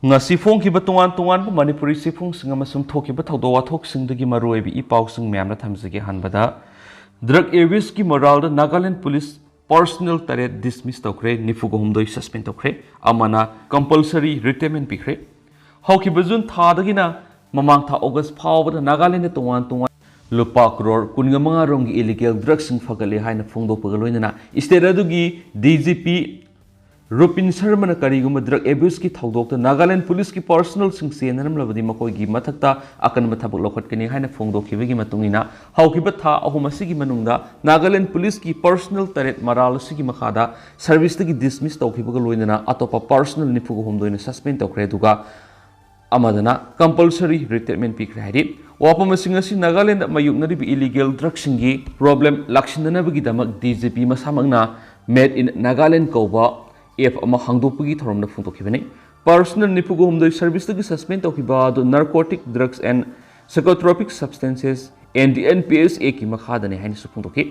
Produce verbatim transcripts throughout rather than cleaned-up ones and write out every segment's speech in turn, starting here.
ꯉꯁꯤ ꯐꯣꯡꯈꯤꯕ ꯇꯣꯉꯥꯟ ꯇꯣꯉꯥꯟꯕ ꯃꯅꯤꯄꯨꯔꯤ ꯆꯦꯐꯣꯡꯁꯤꯡ ꯑꯃꯁꯨꯡ ꯊꯣꯛꯈꯤꯕ ꯊꯧꯗꯣꯛ ꯋꯥꯊꯣꯛꯁꯤꯡꯗꯒꯤ ꯃꯔꯨꯑꯣꯏꯕ ꯏ ꯄꯥꯎꯁꯤꯡ ꯃꯌꯥꯝꯅ ꯊꯝꯖꯒꯦ꯫ ꯑꯍꯥꯟꯕꯗ, drug abuse ꯀꯤ ꯃꯔꯥꯜꯗ ꯅꯥꯒꯥꯂꯦꯟ ꯄꯨꯂꯤꯁ ꯄꯔꯁꯅꯦꯜ ꯇꯔꯦꯠ ꯗꯤꯁꯃꯤꯁ ꯇꯧꯈ꯭ꯔꯦ, ꯅꯤꯐꯨꯒ ꯍꯨꯝꯗꯣꯏ ꯁꯁꯄꯦꯟ ꯇꯧꯈ꯭ꯔꯦ, ꯑꯃꯅ ꯀꯝꯄꯜꯁꯔꯤ ꯔꯤꯇꯥꯌꯔꯃꯦꯟ ꯄꯤꯈ꯭ꯔꯦ꯫ ꯍꯧꯈꯤꯕ ꯖꯨꯟ ꯊꯥꯗꯒꯤꯅ ꯃꯃꯥꯡ ꯊꯥ ꯑꯣꯒꯁ ꯐꯥꯎꯕꯗ ꯅꯥꯒꯥꯂꯦꯟꯗ ꯇꯣꯉꯥꯟ ꯇꯣꯉꯥꯟ ꯂꯨꯄꯥ ꯀ꯭ꯔꯣꯔ ꯀꯨꯟꯒ ꯃꯉꯥ ꯔꯣꯝꯒꯤ ꯏꯂꯤꯒꯦꯜ ꯗ꯭ꯔꯒꯁꯤꯡ ꯐꯒꯠꯂꯦ ꯍꯥꯏꯅ ꯐꯣꯡꯗꯣꯛꯄꯒ ꯂꯣꯏꯅꯅ ꯁ꯭ꯇꯦꯠ ꯑꯗꯨꯒꯤ ꯗꯤ ꯖꯤ ꯄꯤ ꯔꯨꯄꯤꯟ ꯁꯔꯃꯅ ꯀꯔꯤꯒꯨꯝꯕ ꯗ꯭ꯔꯒ ꯑꯦꯕ꯭ꯌꯨꯁꯀꯤ ꯊꯧꯗꯣꯛꯇ ꯅꯥꯒꯥꯂꯦꯟ ꯄꯨꯂꯤꯁꯀꯤ ꯄꯔꯁꯅꯦꯜꯁꯤꯡ ꯆꯦꯟꯅꯔꯝꯂꯕꯗꯤ ꯃꯈꯣꯏꯒꯤ ꯃꯊꯛꯇ ꯑꯀꯟꯕ ꯊꯕꯛ ꯂꯧꯈꯠꯀꯅꯤ ꯍꯥꯏꯅ ꯐꯣꯡꯗꯣꯛꯈꯤꯕꯒꯤ ꯃꯇꯨꯡ ꯏꯟꯅ ꯍꯧꯈꯤꯕ ꯊꯥ ꯑꯍꯨꯝ ꯑꯁꯤꯒꯤ ꯃꯅꯨꯡꯗ ꯅꯥꯒꯥꯂꯦꯟ ꯄꯨꯂꯤꯁꯀꯤ ꯄꯔꯁꯅꯦꯜ ꯇꯔꯦꯠ ꯃꯔꯥꯜ ꯑꯁꯤꯒꯤ ꯃꯈꯥꯗ ꯁꯔꯚꯤꯁꯇꯒꯤ ꯗꯤꯁꯃꯤꯁ ꯇꯧꯈꯤꯕꯒ ꯂꯣꯏꯅꯅ ꯑꯇꯣꯞꯄ ꯄꯔꯁꯅꯦꯜ ꯅꯤꯐꯨꯒ ꯍꯨꯝꯗꯣꯏꯅ ꯁꯁꯄꯦꯟ ꯇꯧꯈ꯭ꯔꯦ, ꯑꯗꯨꯒ ꯑꯃꯗꯅ ꯀꯝꯄꯜꯁꯔꯤ ꯔꯤꯇꯥꯌꯔꯃꯦꯟ ꯄꯤꯈ꯭ꯔꯦ ꯍꯥꯏꯔꯤ꯫ ꯋꯥꯐꯝꯁꯤꯡ ꯑꯁꯤ ꯅꯥꯒꯥꯂꯦꯟꯗ ꯃꯥꯌꯣꯛꯅꯔꯤꯕ ꯏꯂꯤꯒꯦꯜ ꯗ꯭ꯔꯒꯁꯤꯡꯒꯤ ꯄ꯭ꯔꯣꯕ꯭ꯂꯦꯝ ꯂꯥꯛꯁꯤꯟꯅꯅꯕꯒꯤꯗꯃꯛ ꯗꯤ ꯖꯤ ꯄꯤ ꯃꯁꯥꯃꯛꯅ Made in Nagaland ꯀꯧꯕ ꯑꯦꯞ ꯑꯃ ꯍꯥꯡꯗꯣꯛꯄꯒꯤ ꯊꯧꯔꯝꯗ ꯐꯣꯡꯗꯣꯛꯈꯤꯕꯅꯤ꯫ ꯄꯔꯁꯅꯦꯜ ꯅꯤꯐꯨꯒ ꯍꯨꯝꯗꯣꯏ ꯁꯔꯚꯤꯁꯇꯒꯤ ꯁꯁꯄꯦꯟ ꯇꯧꯈꯤꯕ ꯑꯗꯨ Narcotic Drugs and Psychotropic Substances and the N P S Act ꯀꯤ ꯃꯈꯥꯗꯅꯤ ꯍꯥꯏꯅꯁꯨ ꯐꯣꯡꯗꯣꯛꯈꯤ꯫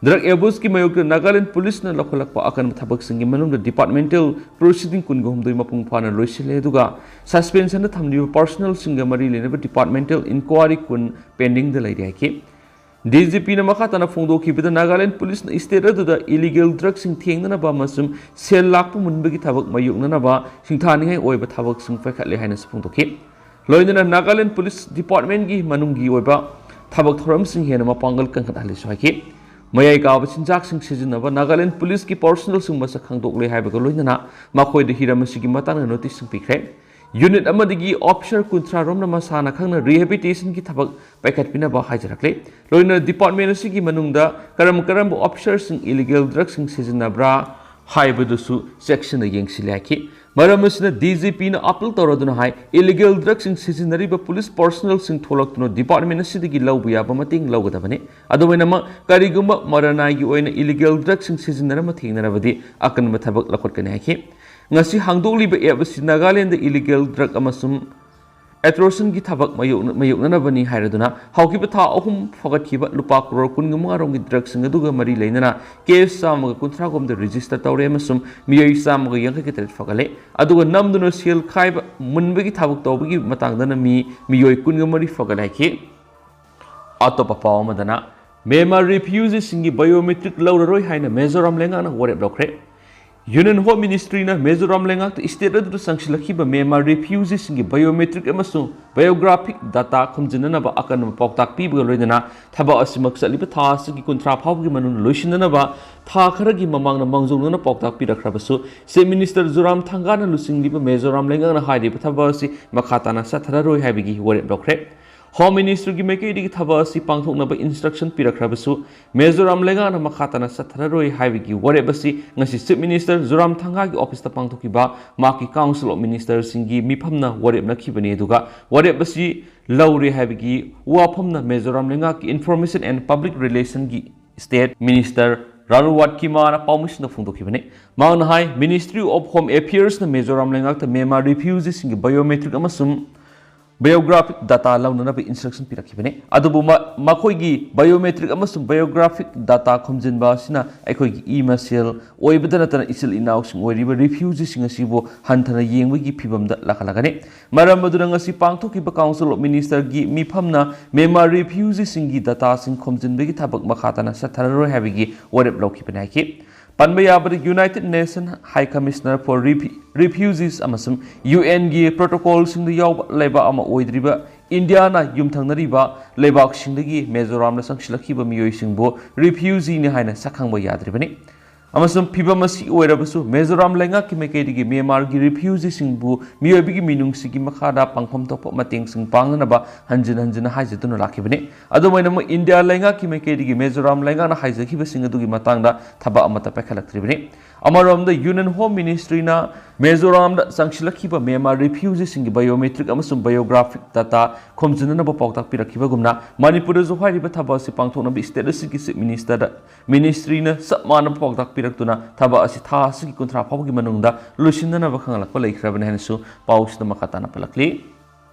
ꯗ꯭ꯔꯒ ꯑꯦꯕ꯭ꯌꯨꯁꯀꯤ ꯃꯥꯌꯣꯛꯇ ꯅꯥꯒꯥꯂꯦꯟ ꯄꯨꯂꯤꯁꯅ ꯂꯧꯈꯠꯂꯛꯄ ꯑꯀꯟꯕ ꯊꯕꯛꯁꯤꯡꯒꯤ ꯃꯅꯨꯡꯗ ꯗꯤꯄꯥꯔꯠꯃꯦꯟꯇꯦꯜ ꯄ꯭ꯔꯣꯁꯤꯗꯤꯡ ꯀꯨꯟꯒ ꯍꯨꯝꯗꯣꯏ ꯃꯄꯨꯡ ꯐꯥꯅ ꯂꯣꯏꯁꯤꯜꯂꯦ, ꯑꯗꯨꯒ ꯁꯁꯄꯦꯟꯁꯟꯗ ꯊꯝꯂꯤꯕ ꯄꯔꯁꯅꯦꯜꯁꯤꯡꯒ ꯃꯔꯤ ꯂꯩꯅꯕ ꯗꯤꯄꯥꯔꯠꯃꯦꯟꯇꯦꯜ ꯏꯟꯀ꯭ꯋꯥꯔꯤ ꯀꯨꯟ ꯄꯦꯟꯗꯤꯡꯗ ꯂꯩꯔꯤ ꯍꯥꯏꯈꯤ꯫ ꯗꯤ ꯖꯤ ꯄꯤꯅ ꯃꯈꯥ ꯇꯥꯅ ꯐꯣꯡꯗꯣꯛꯈꯤꯕꯗ ꯅꯥꯒꯥꯂꯦꯟ ꯄꯨꯂꯤꯁꯅ ꯁ꯭ꯇꯦꯠ ꯑꯗꯨꯗ ꯏꯂꯤꯒꯦꯜ ꯗ꯭ꯔꯒꯁꯤꯡ ꯊꯦꯡꯅꯅꯕ ꯑꯃꯁꯨꯡ ꯁꯦꯜ ꯂꯥꯛꯄ ꯃꯨꯟꯕꯒꯤ ꯊꯕꯛ ꯃꯥꯌꯣꯛꯅꯅꯕ ꯁꯤꯡꯊꯥꯅꯤꯡꯉꯥꯏ ꯑꯣꯏꯕ ꯊꯕꯛꯁꯤꯡ ꯄꯥꯏꯈꯠꯂꯦ ꯍꯥꯏꯅꯁꯨ ꯐꯣꯡꯗꯣꯛꯈꯤ꯫ ꯂꯣꯏꯅꯅ ꯅꯥꯒꯥꯂꯦꯟ ꯄꯨꯂꯤꯁ ꯗꯤꯄꯥꯔꯠꯃꯦꯟꯒꯤ ꯃꯅꯨꯡꯒꯤ ꯑꯣꯏꯕ ꯊꯕꯛ ꯊꯧꯔꯝꯁꯤꯡ ꯍꯦꯟꯅ ꯃꯄꯥꯡꯒꯜ ꯀꯟꯈꯠꯍꯜꯂꯦꯁꯨ ꯍꯥꯏꯈꯤ꯫ ꯃꯌꯥꯏ ꯀꯥꯕ ꯆꯤꯟꯖꯥꯛꯁꯤꯡ ꯁꯤꯖꯤꯟꯅꯕ ꯅꯥꯒꯥꯂꯦꯟ ꯄꯨꯂꯤꯁꯀꯤ ꯄꯔꯁꯅꯦꯜꯁꯤꯡ ꯃꯁꯛ ꯈꯪꯗꯣꯛꯂꯦ ꯍꯥꯏꯕꯒ ꯂꯣꯏꯅꯅ ꯃꯈꯣꯏꯗ ꯍꯤꯔꯝ ꯑꯁꯤꯒꯤ ꯃꯇꯥꯡꯗ ꯅꯣꯇꯤꯁꯁꯤꯡ ꯄꯤꯈ꯭ꯔꯦ꯫ ꯌꯨꯅꯤꯠ ꯑꯃꯗꯒꯤ ꯑꯣꯐꯤꯁꯔ ꯀꯨꯟꯊ꯭ꯔꯥ ꯔꯣꯝꯅ ꯃꯁꯥꯅ ꯈꯪꯅ ꯔꯤꯍꯦꯕꯤꯂꯤꯇꯦꯁꯟꯒꯤ ꯊꯕꯛ ꯄꯥꯏꯈꯠꯄꯤꯅꯕ ꯍꯥꯏꯖꯔꯛꯂꯤ꯫ ꯂꯣꯏꯅꯅ ꯗꯤꯄꯥꯔꯠꯃꯦꯟ ꯑꯁꯤꯒꯤ ꯃꯅꯨꯡꯗ ꯀꯔꯝ ꯀꯔꯝꯕ ꯑꯣꯐꯤꯁꯔꯁꯤꯡ ꯏꯂꯤꯒꯦꯜ ꯗ꯭ꯔꯒꯁꯤꯡ ꯁꯤꯖꯤꯟꯅꯕ꯭ꯔꯥ ꯍꯥꯏꯕꯗꯨꯁꯨ ꯆꯦꯛꯁꯤꯟꯅ ꯌꯦꯡꯁꯤꯜꯂꯦ ꯍꯥꯏꯈꯤ꯫ ꯃꯔꯝ ꯑꯁꯤꯅ ꯗꯤ ꯖꯤ ꯄꯤꯅ ꯑꯄꯤꯜ ꯇꯧꯔꯗꯨꯅ ꯍꯥꯏ, ꯏꯂꯤꯒꯦꯜ ꯗ꯭ꯔꯒꯁꯤꯡ ꯁꯤꯖꯤꯟꯅꯔꯤꯕ ꯄꯨꯂꯤꯁ ꯄꯔꯁꯅꯦꯜꯁꯤꯡ ꯊꯣꯛꯂꯛꯇꯨꯅ ꯗꯤꯄꯥꯔꯠꯃꯦꯟ ꯑꯁꯤꯗꯒꯤ ꯂꯧꯕ ꯌꯥꯕ ꯃꯇꯦꯡ ꯂꯧꯒꯗꯕꯅꯤ꯫ ꯑꯗꯨꯃꯥꯏꯅꯃꯛ ꯀꯔꯤꯒꯨꯝꯕ ꯃꯔꯅꯥꯏꯒꯤ ꯑꯣꯏꯅ ꯏꯂꯤꯒꯦꯜ ꯗ꯭ꯔꯒꯁꯤꯡ ꯁꯤꯖꯤꯟꯅꯔꯝꯕ ꯊꯦꯡꯅꯔꯕꯗꯤ ꯑꯀꯟꯕ ꯊꯕꯛ ꯂꯧꯈꯠꯀꯅꯤ ꯍꯥꯏꯈꯤ꯫ ꯉꯁꯤ ꯍꯥꯡꯗꯣꯛꯂꯤꯕ ꯑꯦꯞ ꯑꯁꯤ ꯅꯥꯒꯥꯂꯦꯟꯗ ꯏꯂꯤꯒꯦꯜ ꯗ꯭ꯔꯒ ꯑꯃꯁꯨꯡ ꯑꯦꯇ꯭ꯔꯣꯁꯟꯒꯤ ꯊꯕꯛ ꯃꯥꯌꯣꯛꯅ-, ꯃꯥꯌꯣꯛꯅꯅꯕꯅꯤ ꯍꯥꯏꯔꯗꯨꯅ ꯍꯧꯈꯤꯕ ꯊꯥ ꯑꯍꯨꯝ ꯐꯒꯠꯈꯤꯕ ꯂꯨꯄꯥ ꯀ꯭ꯔꯣꯔ ꯀꯨꯟꯒ ꯃꯉꯥ ꯔꯣꯝꯒꯤ ꯗ꯭ꯔꯒꯁꯤꯡ ꯑꯗꯨꯒ ꯃꯔꯤ ꯂꯩꯅꯅ ꯀꯦꯁ ꯆꯥꯝꯃꯒ ꯀꯨꯟꯊ꯭ꯔꯥ ꯍꯨꯝꯗꯣꯏ ꯔꯦꯖꯤꯁꯇꯔ ꯇꯧꯔꯦ ꯑꯃꯁꯨꯡ ꯃꯤꯑꯣꯏ ꯆꯥꯝꯃꯒ ꯌꯥꯡꯈꯩꯒ ꯇꯔꯦꯠ ꯐꯒꯠꯂꯦ꯫ ꯑꯗꯨꯒ ꯅꯝꯗꯨꯅ ꯁꯦꯜ ꯈꯥꯏꯕ ꯃꯨꯟꯕꯒꯤ ꯊꯕꯛ ꯇꯧꯕꯒꯤ ꯃꯇꯥꯡꯗꯅ ꯃꯤ, ꯃꯤꯑꯣꯏ ꯀꯨꯟꯒ ꯃꯔꯤ ꯐꯒꯠꯂꯦ ꯍꯥꯏꯈꯤ꯫ ꯑꯇꯣꯞꯄ ꯄꯥꯎ ꯑꯃꯗꯅ, ꯃ꯭ꯌꯥꯟꯃꯥꯔ ꯔꯤꯐ꯭ꯌꯨꯖꯤꯁꯤꯡꯒꯤ ꯕꯥꯏꯑꯣꯃꯦꯇ꯭ꯔꯤꯛ ꯂꯧꯔꯔꯣꯏ ꯍꯥꯏꯅ ꯃꯤꯖꯣꯔꯥꯝ ꯂꯩꯉꯥꯛꯅ ꯋꯥꯔꯦꯞ ꯂꯧꯈ꯭ꯔꯦ꯫ ꯌꯨꯅꯤꯌꯟ ꯍꯣꯝ ꯃꯤꯅꯤꯁꯇ꯭ꯔꯤꯅ ꯃꯤꯖꯣꯔꯥꯝ ꯂꯩꯉꯥꯛꯇ ꯁ꯭ꯇꯦꯠ ꯑꯗꯨꯗ ꯆꯪꯁꯤꯜꯂꯛꯈꯤꯕ ꯃ꯭ꯌꯥꯟꯃꯥꯔ ꯔꯤꯐ꯭ꯌꯨꯖꯤꯁꯤꯡꯒꯤ ꯕꯥꯏꯑꯣꯃꯦꯇ꯭ꯔꯤꯛ ꯑꯃꯁꯨꯡ ꯕꯥꯏꯑꯣꯒ꯭ꯔꯥꯐꯤꯛ ꯗꯥꯇꯥ ꯈꯣꯝꯖꯤꯟꯅꯅꯕ ꯑꯀꯟꯕ ꯄꯥꯎꯇꯥꯛ ꯄꯤꯕꯒ ꯂꯣꯏꯅꯅ ꯊꯕꯛ ꯑꯁꯤꯃꯛ ꯆꯠꯂꯤꯕ ꯊꯥ ꯑꯁꯤꯒꯤ ꯀꯨꯟꯊ꯭ꯔꯥ ꯐꯥꯎꯕꯒꯤ ꯃꯅꯨꯡꯗ ꯂꯣꯏꯁꯤꯟꯅꯅꯕ ꯊꯥ ꯈꯔꯒꯤ ꯃꯃꯥꯡꯗ ꯃꯥꯡꯖꯧꯅꯅ ꯄꯥꯎꯇꯥꯛ ꯄꯤꯔꯛꯈ꯭ꯔꯕꯁꯨ, ꯆꯤꯐ ꯃꯤꯅꯤꯁꯇꯔ ꯖꯣꯔꯥꯝ ꯊꯪꯒꯥꯅ ꯂꯨꯆꯤꯡꯂꯤꯕ ꯃꯤꯖꯣꯔꯥꯝ ꯂꯩꯉꯥꯛꯅ ꯍꯥꯏꯔꯤꯕ ꯊꯕꯛ ꯑꯁꯤ ꯃꯈꯥ ꯇꯥꯅ ꯆꯠꯊꯔꯔꯣꯏ ꯍꯥꯏꯕꯒꯤ ꯋꯥꯔꯦꯞ ꯂꯧꯈ꯭ꯔꯦ꯫ ꯍꯣꯝ ꯃꯤꯅꯤꯁꯇ꯭ꯔꯤꯒꯤ ꯃꯥꯏꯀꯩꯗꯒꯤ ꯊꯕꯛ ꯑꯁꯤ ꯄꯥꯡꯊꯣꯛꯅꯕ ꯏꯟꯁꯇ꯭ꯔꯛꯁꯟ ꯄꯤꯔꯛꯈ꯭ꯔꯕꯁꯨ, ꯃꯤꯖꯣꯔꯥꯝ ꯂꯩꯉꯥꯛꯅ ꯃꯈꯥ ꯇꯥꯅ ꯆꯠꯊꯔꯔꯣꯏ ꯍꯥꯏꯕꯒꯤ ꯋꯥꯔꯦꯞ ꯑꯁꯤ ꯉꯁꯤ ꯆꯤꯐ ꯃꯤꯅꯤꯁꯇꯔ ꯖꯣꯔꯥꯝ ꯊꯪꯒꯥꯒꯤ ꯑꯣꯐꯤꯁꯇ ꯄꯥꯡꯊꯣꯛꯈꯤꯕ ꯃꯍꯥꯛꯀꯤ ꯀꯥꯎꯟꯁꯤꯜ ꯑꯣꯐ ꯃꯤꯅꯤꯁꯇꯔꯁꯤꯡꯒꯤ ꯃꯤꯐꯝꯅ ꯋꯥꯔꯦꯞꯅꯈꯤꯕꯅꯤ꯫ ꯑꯗꯨꯒ ꯋꯥꯔꯦꯞ ꯑꯁꯤ ꯂꯧꯔꯦ ꯍꯥꯏꯕꯒꯤ ꯋꯥꯐꯝꯅ ꯃꯤꯖꯣꯔꯥꯝ ꯂꯩꯉꯥꯛꯀꯤ ꯏꯟꯐꯣꯔꯃꯦꯁꯟ ꯑꯦꯟ ꯄꯕ꯭ꯂꯤꯛ ꯔꯤꯂꯦꯁꯟꯒꯤ ꯁ꯭ꯇꯦꯠ ꯃꯤꯅꯤꯁꯇꯔ ꯔꯥꯔꯨꯋꯥꯠ ꯀꯤꯃꯥꯅ ꯄꯥꯎꯃꯤꯁꯤꯡꯗ ꯐꯣꯡꯗꯣꯛꯈꯤꯕꯅꯤ꯫ ꯃꯍꯥꯛꯅ ꯍꯥꯏ, ꯃꯤꯅꯤꯁꯇ꯭ꯔꯤ ꯑꯣꯐ ꯍꯣꯝ ꯑꯦꯐꯤꯌꯔꯁꯅ ꯃꯤꯖꯣꯔꯥꯝ ꯂꯩꯉꯥꯛꯇ ꯃ꯭ꯌꯥꯟꯃꯥꯔ ꯔꯤꯐ꯭ꯌꯨꯖꯤꯁꯤꯡꯒꯤ ꯕꯥꯏꯑꯣꯃꯦꯇ꯭ꯔꯤꯛ ꯑꯃꯁꯨꯡ ꯕꯥꯏꯑꯣꯒ꯭ꯔꯥꯐꯤꯛ ꯗꯥꯇꯥ ꯂꯧꯅꯅꯕ ꯏꯟꯁꯇ꯭ꯔꯛꯁꯟ ꯄꯤꯔꯛꯈꯤꯕꯅꯤ꯫ ꯑꯗꯨꯕꯨ ꯃ-, ꯃꯈꯣꯏꯒꯤ ꯕꯥꯏꯑꯣꯃꯦꯇ꯭ꯔꯤꯛ ꯑꯃꯁꯨꯡ ꯕꯥꯏꯑꯣꯒ꯭ꯔꯥꯐꯤꯛ ꯗꯥꯇꯥ ꯈꯣꯝꯖꯤꯟꯕ ꯑꯁꯤꯅ ꯑꯩꯈꯣꯏꯒꯤ ꯏ ꯃꯁꯦꯜ ꯑꯣꯏꯕꯗ ꯅꯠꯇꯅ ꯏꯆꯤꯜ ꯏꯅꯥꯎꯁꯤꯡ ꯑꯣꯏꯔꯤꯕ ꯔꯤꯐ꯭ꯌꯨꯖꯤꯁꯤꯡ ꯑꯁꯤꯕꯨ ꯍꯟꯊꯅ ꯌꯦꯡꯕꯒꯤ ꯐꯤꯚꯝꯗ ꯂꯥꯛꯍꯜꯂꯒꯅꯤ꯫ ꯃꯔꯝ ꯑꯗꯨꯅ ꯉꯁꯤ ꯄꯥꯡꯊꯣꯛꯈꯤꯕ ꯀꯥꯎꯟꯁꯤꯜ ꯑꯣꯐ ꯃꯤꯅꯤꯁꯇꯔꯒꯤ ꯃꯤꯐꯝꯅ ꯃ꯭ꯌꯥꯟꯃꯥꯔ ꯔꯤꯐ꯭ꯌꯨꯖꯤꯁꯤꯡꯒꯤ ꯗꯥꯇꯥꯁꯤꯡ ꯈꯣꯝꯖꯤꯟꯕꯒꯤ ꯊꯕꯛ ꯃꯈꯥ ꯇꯥꯅ ꯆꯠꯊꯔꯔꯣꯏ ꯍꯥꯏꯕꯒꯤ ꯋꯥꯔꯦꯞ ꯂꯧꯈꯤꯕꯅꯤ ꯍꯥꯏꯈꯤ꯫ ꯄꯟꯕ ꯌꯥꯕꯗ, ꯌꯨꯅꯥꯏꯇꯦꯗ ꯅꯦꯁꯟ ꯍꯥꯏ ꯀꯃꯤꯁꯅꯔ ꯐꯣꯔ ꯔꯤꯐ꯭ꯌꯨꯖꯤꯁ ꯑꯃꯁꯨꯡ ꯌꯨ ꯑꯦꯟꯒꯤ ꯄ꯭ꯔꯣꯇꯣꯀꯣꯜꯁꯤꯡꯗ ꯌꯥꯎꯕ ꯂꯩꯕꯥꯛ ꯑꯃ ꯑꯣꯏꯗ꯭ꯔꯤꯕ ꯏꯟꯗꯤꯌꯥꯅ ꯌꯨꯝꯊꯪꯅꯔꯤꯕ ꯂꯩꯕꯥꯛꯁꯤꯡꯗꯒꯤ ꯃꯤꯖꯣꯔꯥꯝꯗ ꯆꯪꯁꯤꯜꯂꯛꯈꯤꯕ ꯃꯤꯑꯣꯏꯁꯤꯡꯕꯨ ꯔꯤꯐ꯭ꯌꯨꯖꯤꯅꯤ ꯍꯥꯏꯅ ꯁꯛꯈꯪꯕ ꯌꯥꯗ꯭ꯔꯤꯕꯅꯤ꯫ ꯑꯃꯁꯨꯡ ꯐꯤꯚꯝ ꯑꯁꯤ ꯑꯣꯏꯔꯕꯁꯨ, ꯃꯤꯖꯣꯔꯥꯝ ꯂꯩꯉꯥꯛꯀꯤ ꯃꯥꯏꯀꯩꯗꯒꯤ ꯃ꯭ꯌꯥꯟꯃꯥꯔꯒꯤ ꯔꯤꯐ꯭ꯌꯨꯖꯤꯁꯤꯡꯕꯨ ꯃꯤꯑꯣꯏꯕꯒꯤ ꯃꯤꯅꯨꯡꯁꯤꯒꯤ ꯃꯈꯥꯗ ꯄꯥꯡꯐꯝ ꯊꯣꯛꯄ ꯃꯇꯦꯡꯁꯤꯡ ꯄꯥꯡꯅꯅꯕ ꯍꯟꯖꯤꯟ ꯍꯟꯖꯤꯟꯅ ꯍꯥꯏꯖꯗꯨꯅ ꯂꯥꯛꯈꯤꯕꯅꯤ꯫ ꯑꯗꯨꯝ ꯑꯣꯏꯅꯃꯛ, ꯏꯟꯗꯤꯌꯥ ꯂꯩꯉꯥꯛꯀꯤ ꯃꯥꯏꯀꯩꯗꯒꯤ ꯃꯤꯖꯣꯔꯥꯝ ꯂꯩꯉꯥꯛꯅ ꯍꯥꯏꯖꯈꯤꯕꯁꯤꯡ ꯑꯗꯨꯒꯤ ꯃꯇꯥꯡꯗ ꯊꯕꯛ ꯑꯃꯠꯇ ꯄꯥꯏꯈꯠꯂꯛꯇ꯭ꯔꯤꯕꯅꯤ꯫ ꯑꯃꯔꯣꯝꯗ, ꯌꯨꯅꯤꯌꯟ ꯍꯣꯝ ꯃꯤꯅꯤꯁꯇ꯭ꯔꯤꯅ ꯃꯤꯖꯣꯔꯥꯝꯗ ꯆꯪꯁꯤꯜꯂꯛꯈꯤꯕ ꯃ꯭ꯌꯥꯟꯃꯥꯔ ꯔꯤꯐ꯭ꯌꯨꯖꯤꯁꯤꯡꯒꯤ ꯕꯥꯏꯑꯣꯃꯦꯇ꯭ꯔꯤꯛ ꯑꯃꯁꯨꯡ ꯕꯥꯏꯑꯣꯒ꯭ꯔꯥꯐꯤꯛ ꯗꯥꯇꯥ ꯈꯣꯝꯖꯤꯟꯅꯅꯕ ꯄꯥꯎꯇꯥꯛ ꯄꯤꯔꯛꯈꯤꯕꯒꯨꯝꯅ, ꯃꯅꯤꯄꯨꯔꯗꯁꯨ ꯍꯥꯏꯔꯤꯕ ꯊꯕꯛ ꯑꯁꯤ ꯄꯥꯡꯊꯣꯛꯅꯕ ꯁ꯭ꯇꯦꯠ ꯑꯁꯤꯒꯤ ꯆꯤꯐ ꯃꯤꯅꯤꯁꯇꯔꯗ ꯃꯤꯅꯤꯁꯇ꯭ꯔꯤꯅ ꯆꯞ ꯃꯥꯟꯅꯕ ꯄꯥꯎꯇꯥꯛ ꯄꯤꯔꯛꯇꯨꯅ ꯊꯕꯛ ꯑꯁꯤ ꯊꯥ ꯑꯁꯤꯒꯤ ꯀꯨꯟꯊ꯭ꯔꯥ ꯐꯥꯎꯕꯒꯤ ꯃꯅꯨꯡꯗ ꯂꯣꯏꯁꯤꯟꯅꯅꯕ ꯈꯪꯍꯜꯂꯛꯄ ꯂꯩꯈ꯭ꯔꯕꯅꯤ ꯍꯥꯏꯅꯁꯨ ꯄꯥꯎꯁꯤꯗ ꯃꯈꯥ ꯇꯥꯅ ꯄꯜꯂꯛꯂꯤ꯫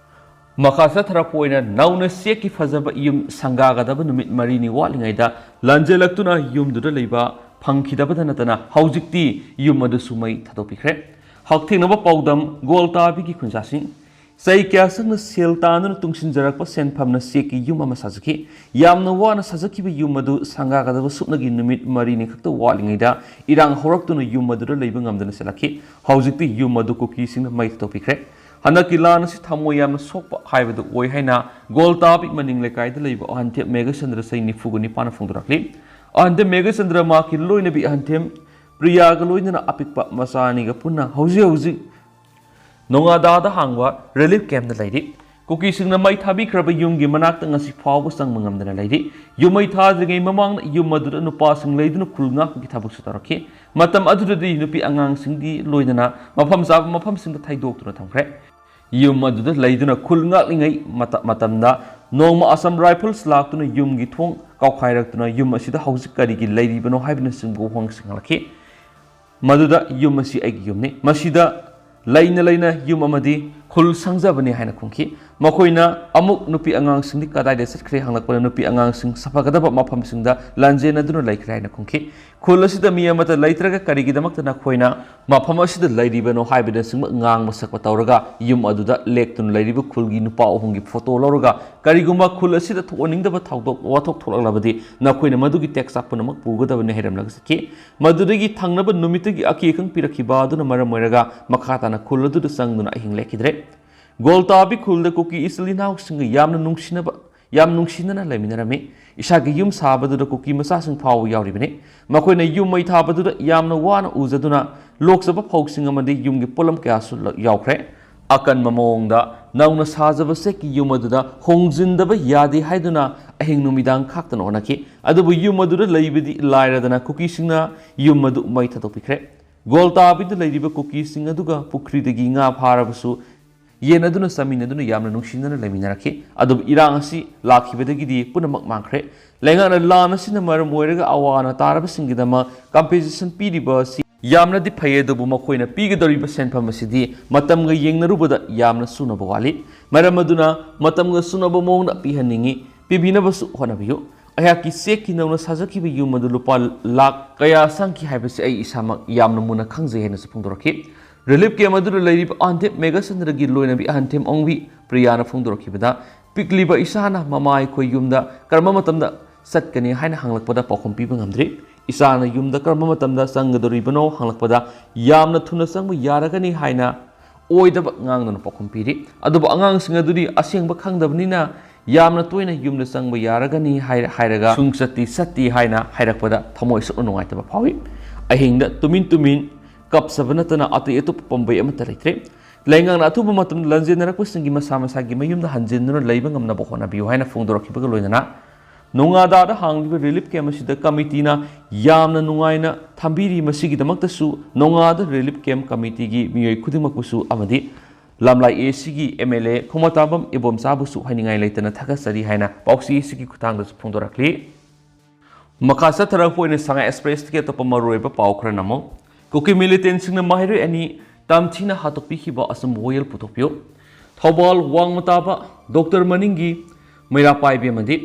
ꯃꯈꯥ ꯆꯠꯊꯔꯛꯄ ꯑꯣꯏꯅ ꯅꯧꯅ ꯆꯦꯛꯀꯤ ꯐꯖꯕ ꯌꯨꯝ ꯁꯪꯒꯥꯒꯗꯕ ꯅꯨꯃꯤꯠ ꯃꯔꯤꯅꯤ ꯋꯥꯠꯂꯤꯉꯩꯗ ꯂꯥꯟꯖꯦꯜꯂꯛꯇꯨꯅ ꯌꯨꯝꯗꯨꯗ ꯂꯩꯕ ꯐꯪꯈꯤꯗꯕꯗ ꯅꯠꯇꯅ ꯍꯧꯖꯤꯛꯇꯤ ꯌꯨꯝ ꯑꯗꯨꯁꯨ ꯃꯩ ꯊꯥꯗꯣꯛꯄꯤꯈ꯭ꯔꯦ꯫ ꯍꯛꯊꯦꯡꯅꯕ ꯄꯥꯎꯗꯝ, ꯒꯣꯜꯇꯥꯕꯤꯒꯤ ꯈꯨꯟꯖꯥꯁꯤꯡ꯫ ꯆꯍꯤ ꯀꯌꯥ ꯆꯪꯅ ꯁꯦꯜ ꯇꯥꯟꯗꯨꯅ ꯇꯨꯡꯁꯤꯟꯖꯔꯛꯄ ꯁꯦꯟꯐꯝꯅ ꯆꯦꯛꯀꯤ ꯌꯨꯝ ꯑꯃ ꯁꯥꯖꯈꯤ꯫ ꯌꯥꯝꯅ ꯋꯥꯅ ꯁꯥꯖꯈꯤꯕ ꯌꯨꯝ ꯑꯗꯨ ꯁꯪꯒꯥꯒꯗꯕ ꯁꯨꯞꯅꯒꯤ ꯅꯨꯃꯤꯠ ꯃꯔꯤꯅꯤ ꯈꯛꯇ ꯋꯥꯠꯂꯤꯉꯩꯗ ꯏꯔꯥꯡ ꯍꯧꯔꯛꯇꯨꯅ ꯌꯨꯝ ꯑꯗꯨꯗ ꯂꯩꯕ ꯉꯝꯗꯅ ꯆꯦꯜꯂꯛꯈꯤ꯫ ꯍꯧꯖꯤꯛꯇꯤ ꯌꯨꯝ ꯑꯗꯨ ꯀꯨꯀꯤꯁꯤꯡꯅ ꯃꯩ ꯊꯥꯗꯣꯛꯄꯤꯈ꯭ꯔꯦ꯫ ꯍꯟꯗꯛꯀꯤ ꯂꯥꯟ ꯑꯁꯤ ꯊꯃꯣꯏ ꯌꯥꯝꯅ ꯁꯣꯛꯄ ꯍꯥꯏꯕꯗꯨ ꯑꯣꯏ ꯍꯥꯏꯅ ꯒꯣꯜꯇꯥꯕꯤ ꯃꯅꯤꯡ ꯂꯩꯀꯥꯏꯗ ꯂꯩꯕ ꯑꯍꯟꯊꯦꯝ ꯃꯦꯘꯆꯟꯗ꯭ꯔ, ꯆꯍꯤ ꯅꯤꯐꯨꯒ ꯅꯤꯄꯥꯟꯅ ꯐꯣꯡꯗꯣꯔꯛꯂꯤ꯫ ꯑꯍꯟꯊꯦꯝ ꯃꯦꯘꯆꯟꯗ꯭ꯔ ꯃꯍꯥꯛꯀꯤ ꯂꯣꯏꯅꯕꯤ ꯑꯍꯟꯊꯦꯝ ꯄ꯭ꯔꯤꯌꯥꯒ ꯂꯣꯏꯅꯅ ꯑꯄꯤꯛꯄ ꯃꯆꯥ ꯑꯅꯤꯒ ꯄꯨꯟꯅ ꯍꯧꯖꯤꯛ ꯍꯧꯖꯤꯛ ꯅꯣꯉꯥꯗꯥꯗ ꯍꯥꯡꯕ ꯔꯤꯂꯤꯐ ꯀꯦꯝꯞꯇ ꯂꯩꯔꯤ꯫ ꯀꯨꯀꯤꯁꯤꯡꯅ ꯃꯩ ꯊꯥꯕꯤꯈ꯭ꯔꯕ ꯌꯨꯝꯒꯤ ꯃꯅꯥꯛꯇ ꯉꯁꯤ ꯐꯥꯎꯕ ꯆꯪꯕ ꯉꯝꯗꯅ ꯂꯩꯔꯤ꯫ ꯌꯨꯝ ꯃꯩ ꯊꯥꯗ꯭ꯔꯤꯉꯩ ꯃꯃꯥꯡꯗ ꯌꯨꯝ ꯑꯗꯨꯗ ꯅꯨꯄꯥꯁꯤꯡ ꯂꯩꯗꯨꯅ ꯈꯨꯜ ꯉꯥꯛꯄꯒꯤ ꯊꯕꯛꯁꯨ ꯇꯧꯔꯛꯈꯤ꯫ ꯃꯇꯝ ꯑꯗꯨꯗꯗꯤ ꯅꯨꯄꯤ ꯑꯉꯥꯡꯁꯤꯡꯗꯤ ꯂꯣꯏꯅꯅ ꯃꯐꯝ ꯆꯥꯕ ꯃꯐꯝꯁꯤꯡꯗ ꯊꯩꯗꯣꯛꯇꯨꯅ ꯊꯝꯈ꯭ꯔꯦ꯫ ꯌꯨꯝ ꯑꯗꯨꯗ ꯂꯩꯗꯨꯅ ꯈꯨꯜ ꯉꯥꯛꯂꯤꯉꯩ ꯃꯇ-, ꯃꯇꯝꯗ ꯅꯣꯡꯃ ꯑꯁꯥꯝ ꯔꯥꯏꯐꯜꯁ ꯂꯥꯛꯇꯨꯅ ꯌꯨꯝꯒꯤ ꯊꯣꯡ ꯀꯥꯎꯈꯥꯏꯔꯛꯇꯨꯅ ꯌꯨꯝ ꯑꯁꯤꯗ ꯍꯧꯖꯤꯛ ꯀꯔꯤꯒꯤ ꯂꯩꯔꯤꯕꯅꯣ ꯍꯥꯏꯕꯅꯆꯤꯡꯕ ꯋꯥꯍꯪꯁꯤꯡ ꯍꯪꯂꯛꯈꯤ꯫ ꯃꯗꯨꯗ ꯌꯨꯝ ꯑꯁꯤ ꯑꯩꯒꯤ ꯌꯨꯝꯅꯤ, ꯃꯁꯤꯗ ꯂꯩꯅ ꯂꯩꯅ ꯌꯨꯝ ꯑꯃꯗꯤ ꯈꯨꯜ ꯁꯪꯖꯕꯅꯤ ꯍꯥꯏꯅ ꯈꯨꯝꯈꯤ꯫ ꯃꯈꯣꯏꯅ ꯑꯃꯨꯛ ꯅꯨꯄꯤ ꯑꯉꯥꯡꯁꯤꯡꯗꯤ ꯀꯗꯥꯏꯗ ꯆꯠꯈ꯭ꯔꯦ ꯍꯪꯂꯛꯄꯗ ꯅꯨꯄꯤ ꯑꯉꯥꯡꯁꯤꯡ ꯁꯥꯐꯒꯗꯕ ꯃꯐꯝꯁꯤꯡꯗ ꯂꯥꯟꯖꯦꯟꯅꯗꯨꯅ ꯂꯩꯈ꯭ꯔꯦ ꯍꯥꯏꯅ ꯈꯨꯝꯈꯤ꯫ ꯈꯨꯜ ꯑꯁꯤꯗ ꯃꯤ ꯑꯃꯠꯇ ꯂꯩꯇ꯭ꯔꯒ ꯀꯔꯤꯒꯤꯗꯃꯛꯇ ꯅꯈꯣꯏꯅ ꯃꯐꯝ ꯑꯁꯤꯗ ꯂꯩꯔꯤꯕꯅꯣ ꯍꯥꯏꯕꯅꯆꯤꯡꯕ ꯉꯥꯡꯕ ꯁꯛꯄ ꯇꯧꯔꯒ ꯌꯨꯝ ꯑꯗꯨꯗ ꯂꯦꯛꯇꯨꯅ ꯂꯩꯔꯤꯕ ꯈꯨꯜꯒꯤ ꯅꯨꯄꯥ ꯑꯍꯨꯝꯒꯤ ꯐꯣꯇꯣ ꯂꯧꯔꯒ ꯀꯔꯤꯒꯨꯝꯕ ꯈꯨꯜ ꯑꯁꯤꯗ ꯊꯣꯛꯍꯟꯅꯤꯡꯗꯕ ꯊꯧꯗꯣꯛ ꯋꯥꯊꯣꯛ ꯊꯣꯛꯂꯛꯂꯕꯗꯤ ꯅꯈꯣꯏꯅ ꯃꯗꯨꯒꯤ ꯇꯦꯛꯁ ꯄꯨꯝꯅꯃꯛ ꯄꯨꯒꯗꯕꯅꯤ ꯍꯥꯏꯔꯝꯂꯒ ꯆꯠꯈꯤ꯫ ꯃꯗꯨꯗꯒꯤ ꯊꯪꯅꯕ ꯅꯨꯃꯤꯠꯇꯒꯤ ꯑꯀꯤ ꯑꯈꯪ ꯄꯤꯔꯛꯈꯤꯕ ꯑꯗꯨꯅ ꯃꯔꯝ ꯑꯣꯏꯔꯒ ꯃꯈꯥ ꯇꯥꯅ ꯈꯨꯜ ꯑꯗꯨꯗ ꯆꯪꯗꯨꯅ ꯑꯍꯤꯡ ꯂꯦꯛꯈꯤꯗ꯭ꯔꯦ꯫ ꯒꯣꯜꯇꯥꯕꯤ ꯈꯨꯜꯗ ꯀꯨꯀꯤ ꯏꯆꯤꯜ ꯏꯅꯥꯎꯁꯤꯡꯒ ꯌꯥꯝꯅ ꯅꯨꯡꯁꯤꯅꯕ, ꯌꯥꯝ ꯅꯨꯡꯁꯤꯅꯅ ꯂꯩꯃꯤꯟꯅꯔꯝꯃꯤ꯫ ꯏꯁꯥꯒꯤ ꯌꯨꯝ ꯁꯥꯕꯗꯨꯗ ꯀꯨꯀꯤ ꯃꯆꯥꯁꯤꯡ ꯐꯥꯎꯕ ꯌꯥꯎꯔꯤꯕꯅꯤ꯫ ꯃꯈꯣꯏꯅ ꯌꯨꯝ ꯃꯩ ꯊꯥꯕꯗꯨꯗ ꯌꯥꯝꯅ ꯋꯥꯅ ꯎꯖꯗꯨꯅ ꯂꯣꯛꯆꯕ ꯐꯧꯁꯤꯡ ꯑꯃꯗꯤ ꯌꯨꯝꯒꯤ ꯄꯣꯠꯂꯝ ꯀꯌꯥꯁꯨ ꯂ-, ꯌꯥꯎꯈ꯭ꯔꯦ꯫ ꯑꯀꯟꯕ ꯃꯑꯣꯡꯗ ꯅꯧꯅ ꯁꯥꯖꯕ ꯆꯦꯛꯀꯤ ꯌꯨꯝ ꯑꯗꯨꯗ ꯍꯣꯡꯖꯤꯟꯗꯕ ꯌꯥꯗꯦ ꯍꯥꯏꯗꯨꯅ ꯑꯍꯤꯡ ꯅꯨꯃꯤꯗꯥꯡ ꯈꯥꯛꯇꯅ ꯍꯣꯠꯅꯈꯤ꯫ ꯑꯗꯨꯕꯨ ꯌꯨꯝ ꯑꯗꯨꯗ ꯂꯩꯕꯗꯤ ꯂꯥꯏꯔꯗꯅ ꯀꯨꯀꯤꯁꯤꯡꯅ ꯌꯨꯝ ꯑꯗꯨ ꯃꯩ ꯊꯥꯗꯣꯛꯄꯤꯈ꯭ꯔꯦ꯫ ꯒꯣꯜꯇꯥꯕꯤꯗ ꯂꯩꯔꯤꯕ ꯀꯨꯀꯤꯁꯤꯡ ꯑꯗꯨꯒ ꯄꯨꯈ꯭ꯔꯤꯗꯒꯤ ꯉꯥ ꯐꯥꯔꯕꯁꯨ ꯌꯦꯟ ꯑꯗꯨꯅ ꯆꯥꯃꯤꯟꯅꯗꯨꯅ ꯌꯥꯝꯅ ꯅꯨꯡꯁꯤꯅꯅ ꯂꯩꯃꯤꯟꯅꯔꯛꯈꯤ꯫ ꯑꯗꯨꯕꯨ ꯏꯔꯥꯡ ꯑꯁꯤ ꯂꯥꯛꯈꯤꯕꯗꯒꯤꯗꯤ ꯄꯨꯝꯅꯃꯛ ꯃꯥꯡꯈ꯭ꯔꯦ꯫ ꯂꯩꯉꯥꯛꯅ ꯂꯥꯟ ꯑꯁꯤꯅ ꯃꯔꯝ ꯑꯣꯏꯔꯒ ꯑꯋꯥ ꯑꯅꯥ ꯇꯥꯔꯕꯁꯤꯡꯒꯤꯗꯃꯛ ꯀꯝꯄꯦꯟꯁꯦꯁꯟ ꯄꯤꯔꯤꯕ ꯑꯁꯤ ꯌꯥꯝꯅꯗꯤ ꯐꯩ, ꯑꯗꯨꯕꯨ ꯃꯈꯣꯏꯅ ꯄꯤꯒꯗꯧꯔꯤꯕ ꯁꯦꯟꯐꯝ ꯑꯁꯤꯗꯤ ꯃꯇꯝꯒ ꯌꯦꯡꯅꯔꯨꯕꯗ ꯌꯥꯝꯅ ꯆꯨꯅꯕ ꯋꯥꯠꯂꯤ꯫ ꯃꯔꯝ ꯑꯗꯨꯅ ꯃꯇꯝꯒ ꯆꯨꯅꯕ ꯃꯑꯣꯡꯗ ꯄꯤꯍꯟꯅꯤꯡꯏ, ꯄꯤꯕꯤꯅꯕꯁꯨ ꯍꯣꯠꯅꯕꯤꯌꯨ꯫ ꯑꯩꯍꯥꯛꯀꯤ ꯆꯦꯛꯀꯤ ꯅꯧꯅ ꯁꯥꯖꯈꯤꯕ ꯌꯨꯝ ꯑꯗꯨ ꯂꯨꯄꯥ ꯂꯥꯈ ꯀꯌꯥ ꯆꯪꯈꯤ ꯍꯥꯏꯕꯁꯤ ꯑꯩ ꯏꯁꯥꯃꯛ ꯌꯥꯝꯅ ꯃꯨꯟꯅ ꯈꯪꯖꯩ ꯍꯥꯏꯅꯁꯨ ꯐꯣꯡꯗꯣꯔꯛꯈꯤ꯫ ꯔꯤꯂꯤꯐ ꯀꯦꯝꯞ ꯑꯗꯨꯗ ꯂꯩꯔꯤꯕ ꯑꯍꯟꯊꯦꯝ ꯃꯦꯘꯆꯟꯗ꯭ꯔꯒꯤ ꯂꯣꯏꯅꯕꯤ ꯑꯍꯟꯊꯦꯝ ꯑꯣꯡꯕꯤ ꯄ꯭ꯔꯤꯌꯥꯅ ꯐꯣꯡꯗꯣꯔꯛꯈꯤꯕꯗ, ꯄꯤꯛꯂꯤꯕ ꯏꯆꯥꯅ ꯃꯃꯥ ꯑꯩꯈꯣꯏ ꯌꯨꯝꯗ ꯀꯔꯝꯕ ꯃꯇꯝꯗ ꯆꯠꯀꯅꯤ ꯍꯥꯏꯅ ꯍꯪꯂꯛꯄꯗ ꯄꯥꯎꯈꯨꯝ ꯄꯤꯕ ꯉꯝꯗ꯭ꯔꯤ꯫ ꯏꯆꯥꯅ ꯌꯨꯝꯗ ꯀꯔꯝꯕ ꯃꯇꯝꯗ ꯆꯪꯒꯗꯧꯔꯤꯕꯅꯣ ꯍꯪꯂꯛꯄꯗ, ꯌꯥꯝꯅ ꯊꯨꯅ ꯆꯪꯕ ꯌꯥꯔꯒꯅꯤ ꯍꯥꯏꯅ ꯑꯣꯏꯗꯕ ꯉꯥꯡꯗꯨꯅ ꯄꯥꯎꯈꯨꯝ ꯄꯤꯔꯤ꯫ ꯑꯗꯨꯕꯨ ꯑꯉꯥꯡꯁꯤꯡ ꯑꯗꯨꯗꯤ ꯑꯁꯦꯡꯕ ꯈꯪꯗꯕꯅꯤꯅ ꯌꯥꯝꯅ ꯇꯣꯏꯅ ꯌꯨꯝꯗ ꯆꯪꯕ ꯌꯥꯔꯒꯅꯤ ꯍꯥꯏ-, ꯍꯥꯏꯔꯒ ꯁꯨꯡꯆꯠꯇꯤ ꯆꯠꯇꯦ ꯍꯥꯏꯅ ꯍꯥꯏꯔꯛꯄꯗ ꯊꯃꯣꯏ ꯁꯣꯛꯅ ꯅꯨꯡꯉꯥꯏꯇꯕ ꯐꯥꯎꯏ꯫ ꯑꯍꯤꯡꯗ ꯇꯨꯃꯤꯟ ꯇꯨꯃꯤꯟ ꯀꯞꯆꯕ ꯅꯠꯇꯅ ꯑꯇꯩ ꯑꯇꯣꯞꯄ ꯄꯥꯝꯕꯩ ꯑꯃꯠꯇ ꯂꯩꯇ꯭ꯔꯦ꯫ ꯂꯩꯉꯥꯛꯅ ꯑꯊꯨꯕ ꯃꯇꯝꯗ ꯂꯟꯖꯦꯟꯅꯔꯛꯄꯁꯤꯡꯒꯤ ꯃꯁꯥ ꯃꯁꯥꯒꯤ ꯃꯌꯨꯝꯗ ꯍꯟꯖꯤꯟꯗꯨꯅ ꯂꯩꯕ ꯉꯝꯅꯕ ꯍꯣꯠꯅꯕꯤꯌꯨ ꯍꯥꯏꯅ ꯐꯣꯡꯗꯣꯔꯛꯈꯤꯕꯒ ꯂꯣꯏꯅꯅ, ꯅꯣꯉꯥꯗꯥꯗ ꯍꯥꯡꯂꯤꯕ ꯔꯤꯂꯤꯐ ꯀꯦꯝꯞ ꯑꯁꯤꯗ ꯀꯃꯤꯇꯤꯅ ꯌꯥꯝꯅ ꯅꯨꯡꯉꯥꯏꯅ ꯊꯝꯕꯤꯔꯤ꯫ ꯃꯁꯤꯒꯤꯗꯃꯛꯇꯁꯨ ꯅꯣꯉꯥꯗꯥ ꯔꯤꯂꯤꯐ ꯀꯦꯝꯞ ꯀꯃꯤꯇꯤꯒꯤ ꯃꯤꯑꯣꯏ ꯈꯨꯗꯤꯡꯃꯛꯄꯨꯁꯨ ꯑꯃꯗꯤ ꯂꯝꯂꯥꯏ ꯑꯦ ꯁꯤꯒꯤ ꯑꯦꯝ ꯑꯦꯜ ꯑꯦ ꯈꯣꯃꯥꯇꯥꯕꯝ ꯏꯕꯣꯝꯆꯥꯕꯨꯁꯨ ꯍꯥꯏꯅꯤꯡꯉꯥꯏ ꯂꯩꯇꯅ ꯊꯥꯒꯠꯆꯔꯤ ꯍꯥꯏꯅ ꯄꯥꯎꯆꯦ ꯑꯦ ꯁꯤꯒꯤ ꯈꯨꯠꯊꯥꯡꯗꯁꯨ ꯐꯣꯡꯗꯣꯔꯛꯂꯤ꯫ ꯃꯈꯥ ꯆꯠꯊꯔꯛꯄ ꯑꯣꯏꯅ ꯁꯉꯥꯏ ꯑꯦꯛꯁꯄ꯭ꯔꯦꯁꯇꯒꯤ ꯑꯇꯣꯞꯄ ꯃꯔꯨꯑꯣꯏꯕ ꯄꯥꯎ ꯈꯔ ꯅꯝꯃꯨ꯫ ꯀꯨꯀꯤ ꯃꯤꯂꯤꯇꯦꯟꯁꯤꯡꯅ ꯃꯍꯩꯔꯣꯏ ꯑꯅꯤ ꯇꯝꯊꯤꯅ ꯍꯥꯠꯇꯣꯛꯄꯤꯈꯤꯕ ꯑꯆꯨꯝꯕ ꯋꯥꯌꯦꯜ ꯄꯨꯊꯣꯛꯄꯤꯌꯨ꯫ ꯊꯧꯕꯥꯜ ꯋꯥꯡꯃ ꯇꯥꯕ ꯗꯣꯛꯇꯔ ꯃꯅꯤꯡꯒꯤ ꯃꯩꯔꯥ ꯄꯥꯏꯕꯤ ꯑꯃꯗꯤ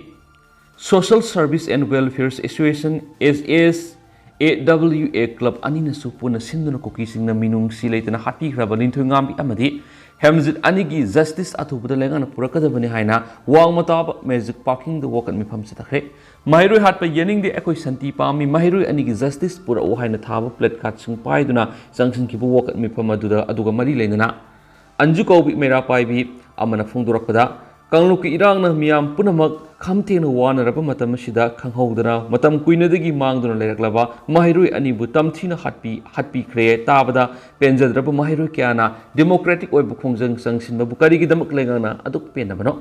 Social Service and Welfare Association, S S A W A club ꯑꯅꯤꯅꯁꯨ ꯄꯨꯟꯅ ꯁꯤꯟꯗꯨꯅ ꯀꯨꯀꯤꯁꯤꯡꯅ ꯃꯤꯅꯨꯡꯁꯤ ꯂꯩꯇꯅ ꯍꯥꯠꯄꯤꯈ꯭ꯔꯕ ꯂꯤꯟꯊꯣꯏꯉꯥꯝꯕꯤ ꯑꯃꯗꯤ ꯍꯦꯝꯖꯤꯠ ꯑꯅꯤꯒꯤ ꯖꯁꯇꯤꯁ ꯑꯊꯨꯕꯗ ꯂꯩꯉꯥꯛꯅ ꯄꯨꯔꯛꯀꯗꯕꯅꯤ ꯍꯥꯏꯅ ꯋꯥꯡꯃ ꯇꯥꯕ ꯃꯦꯖꯤꯛ ꯄꯥꯔꯀꯤꯡꯗ ꯋꯥꯀꯠ ꯃꯤꯐꯝ ꯆꯠꯊꯈ꯭ꯔꯦ꯫ ꯃꯍꯩꯔꯣꯏ ꯍꯥꯠꯄ ꯌꯥꯅꯤꯡꯗꯦ, ꯑꯩꯈꯣꯏ ꯁꯥꯟꯇꯤ ꯄꯥꯝꯃꯤ, ꯃꯍꯩꯔꯣꯏ ꯑꯅꯤꯒꯤ ꯖꯁꯇꯤꯁ ꯄꯨꯔꯛꯎ ꯍꯥꯏꯅ ꯊꯥꯕ ꯄ꯭ꯂꯦꯀꯥꯔꯗꯁꯤꯡ ꯄꯥꯏꯗꯨꯅ ꯆꯪꯁꯤꯟꯈꯤꯕ ꯋꯥꯀꯠ ꯃꯤꯐꯝ ꯑꯗꯨꯗ, ꯑꯗꯨꯒ ꯃꯔꯤ ꯂꯩꯅꯅ ꯑꯟꯖꯨ ꯀꯧꯕꯤ ꯃꯩꯔꯥ ꯄꯥꯏꯕꯤ ꯑꯃꯅ ꯐꯣꯡꯗꯣꯔꯛꯄꯗ, ꯀꯥꯡꯂꯨꯞꯀꯤ ꯏꯔꯥꯡꯅ ꯃꯤꯌꯥꯝ ꯄꯨꯝꯅꯃꯛ ꯈꯝ ꯊꯦꯡꯅ ꯋꯥꯅꯔꯕ ꯃꯇꯝ ꯑꯁꯤꯗ ꯈꯪꯍꯧꯗꯅ ꯃꯇꯝ ꯀꯨꯏꯅꯗꯒꯤ ꯃꯥꯡꯗꯨꯅ ꯂꯩꯔꯛꯂꯕ ꯃꯍꯩꯔꯣꯏ ꯑꯅꯤꯕꯨ ꯇꯝꯊꯤꯅ ꯍꯥꯠꯄꯤ-, ꯍꯥꯠꯄꯤꯈ꯭ꯔꯦ꯫ ꯇꯥꯕꯗ ꯄꯦꯟꯖꯗ꯭ꯔꯕ ꯃꯍꯩꯔꯣꯏ ꯀꯌꯥꯅ ꯗꯦꯃꯣꯀ꯭ꯔꯦꯇꯤꯛ ꯑꯣꯏꯕ ꯈꯣꯡꯖꯪ ꯆꯪꯁꯤꯟꯕꯕꯨ ꯀꯔꯤꯒꯤꯗꯃꯛ ꯂꯩꯉꯥꯛꯅ ꯑꯗꯨꯛ ꯄꯦꯟꯗꯕꯅꯣ?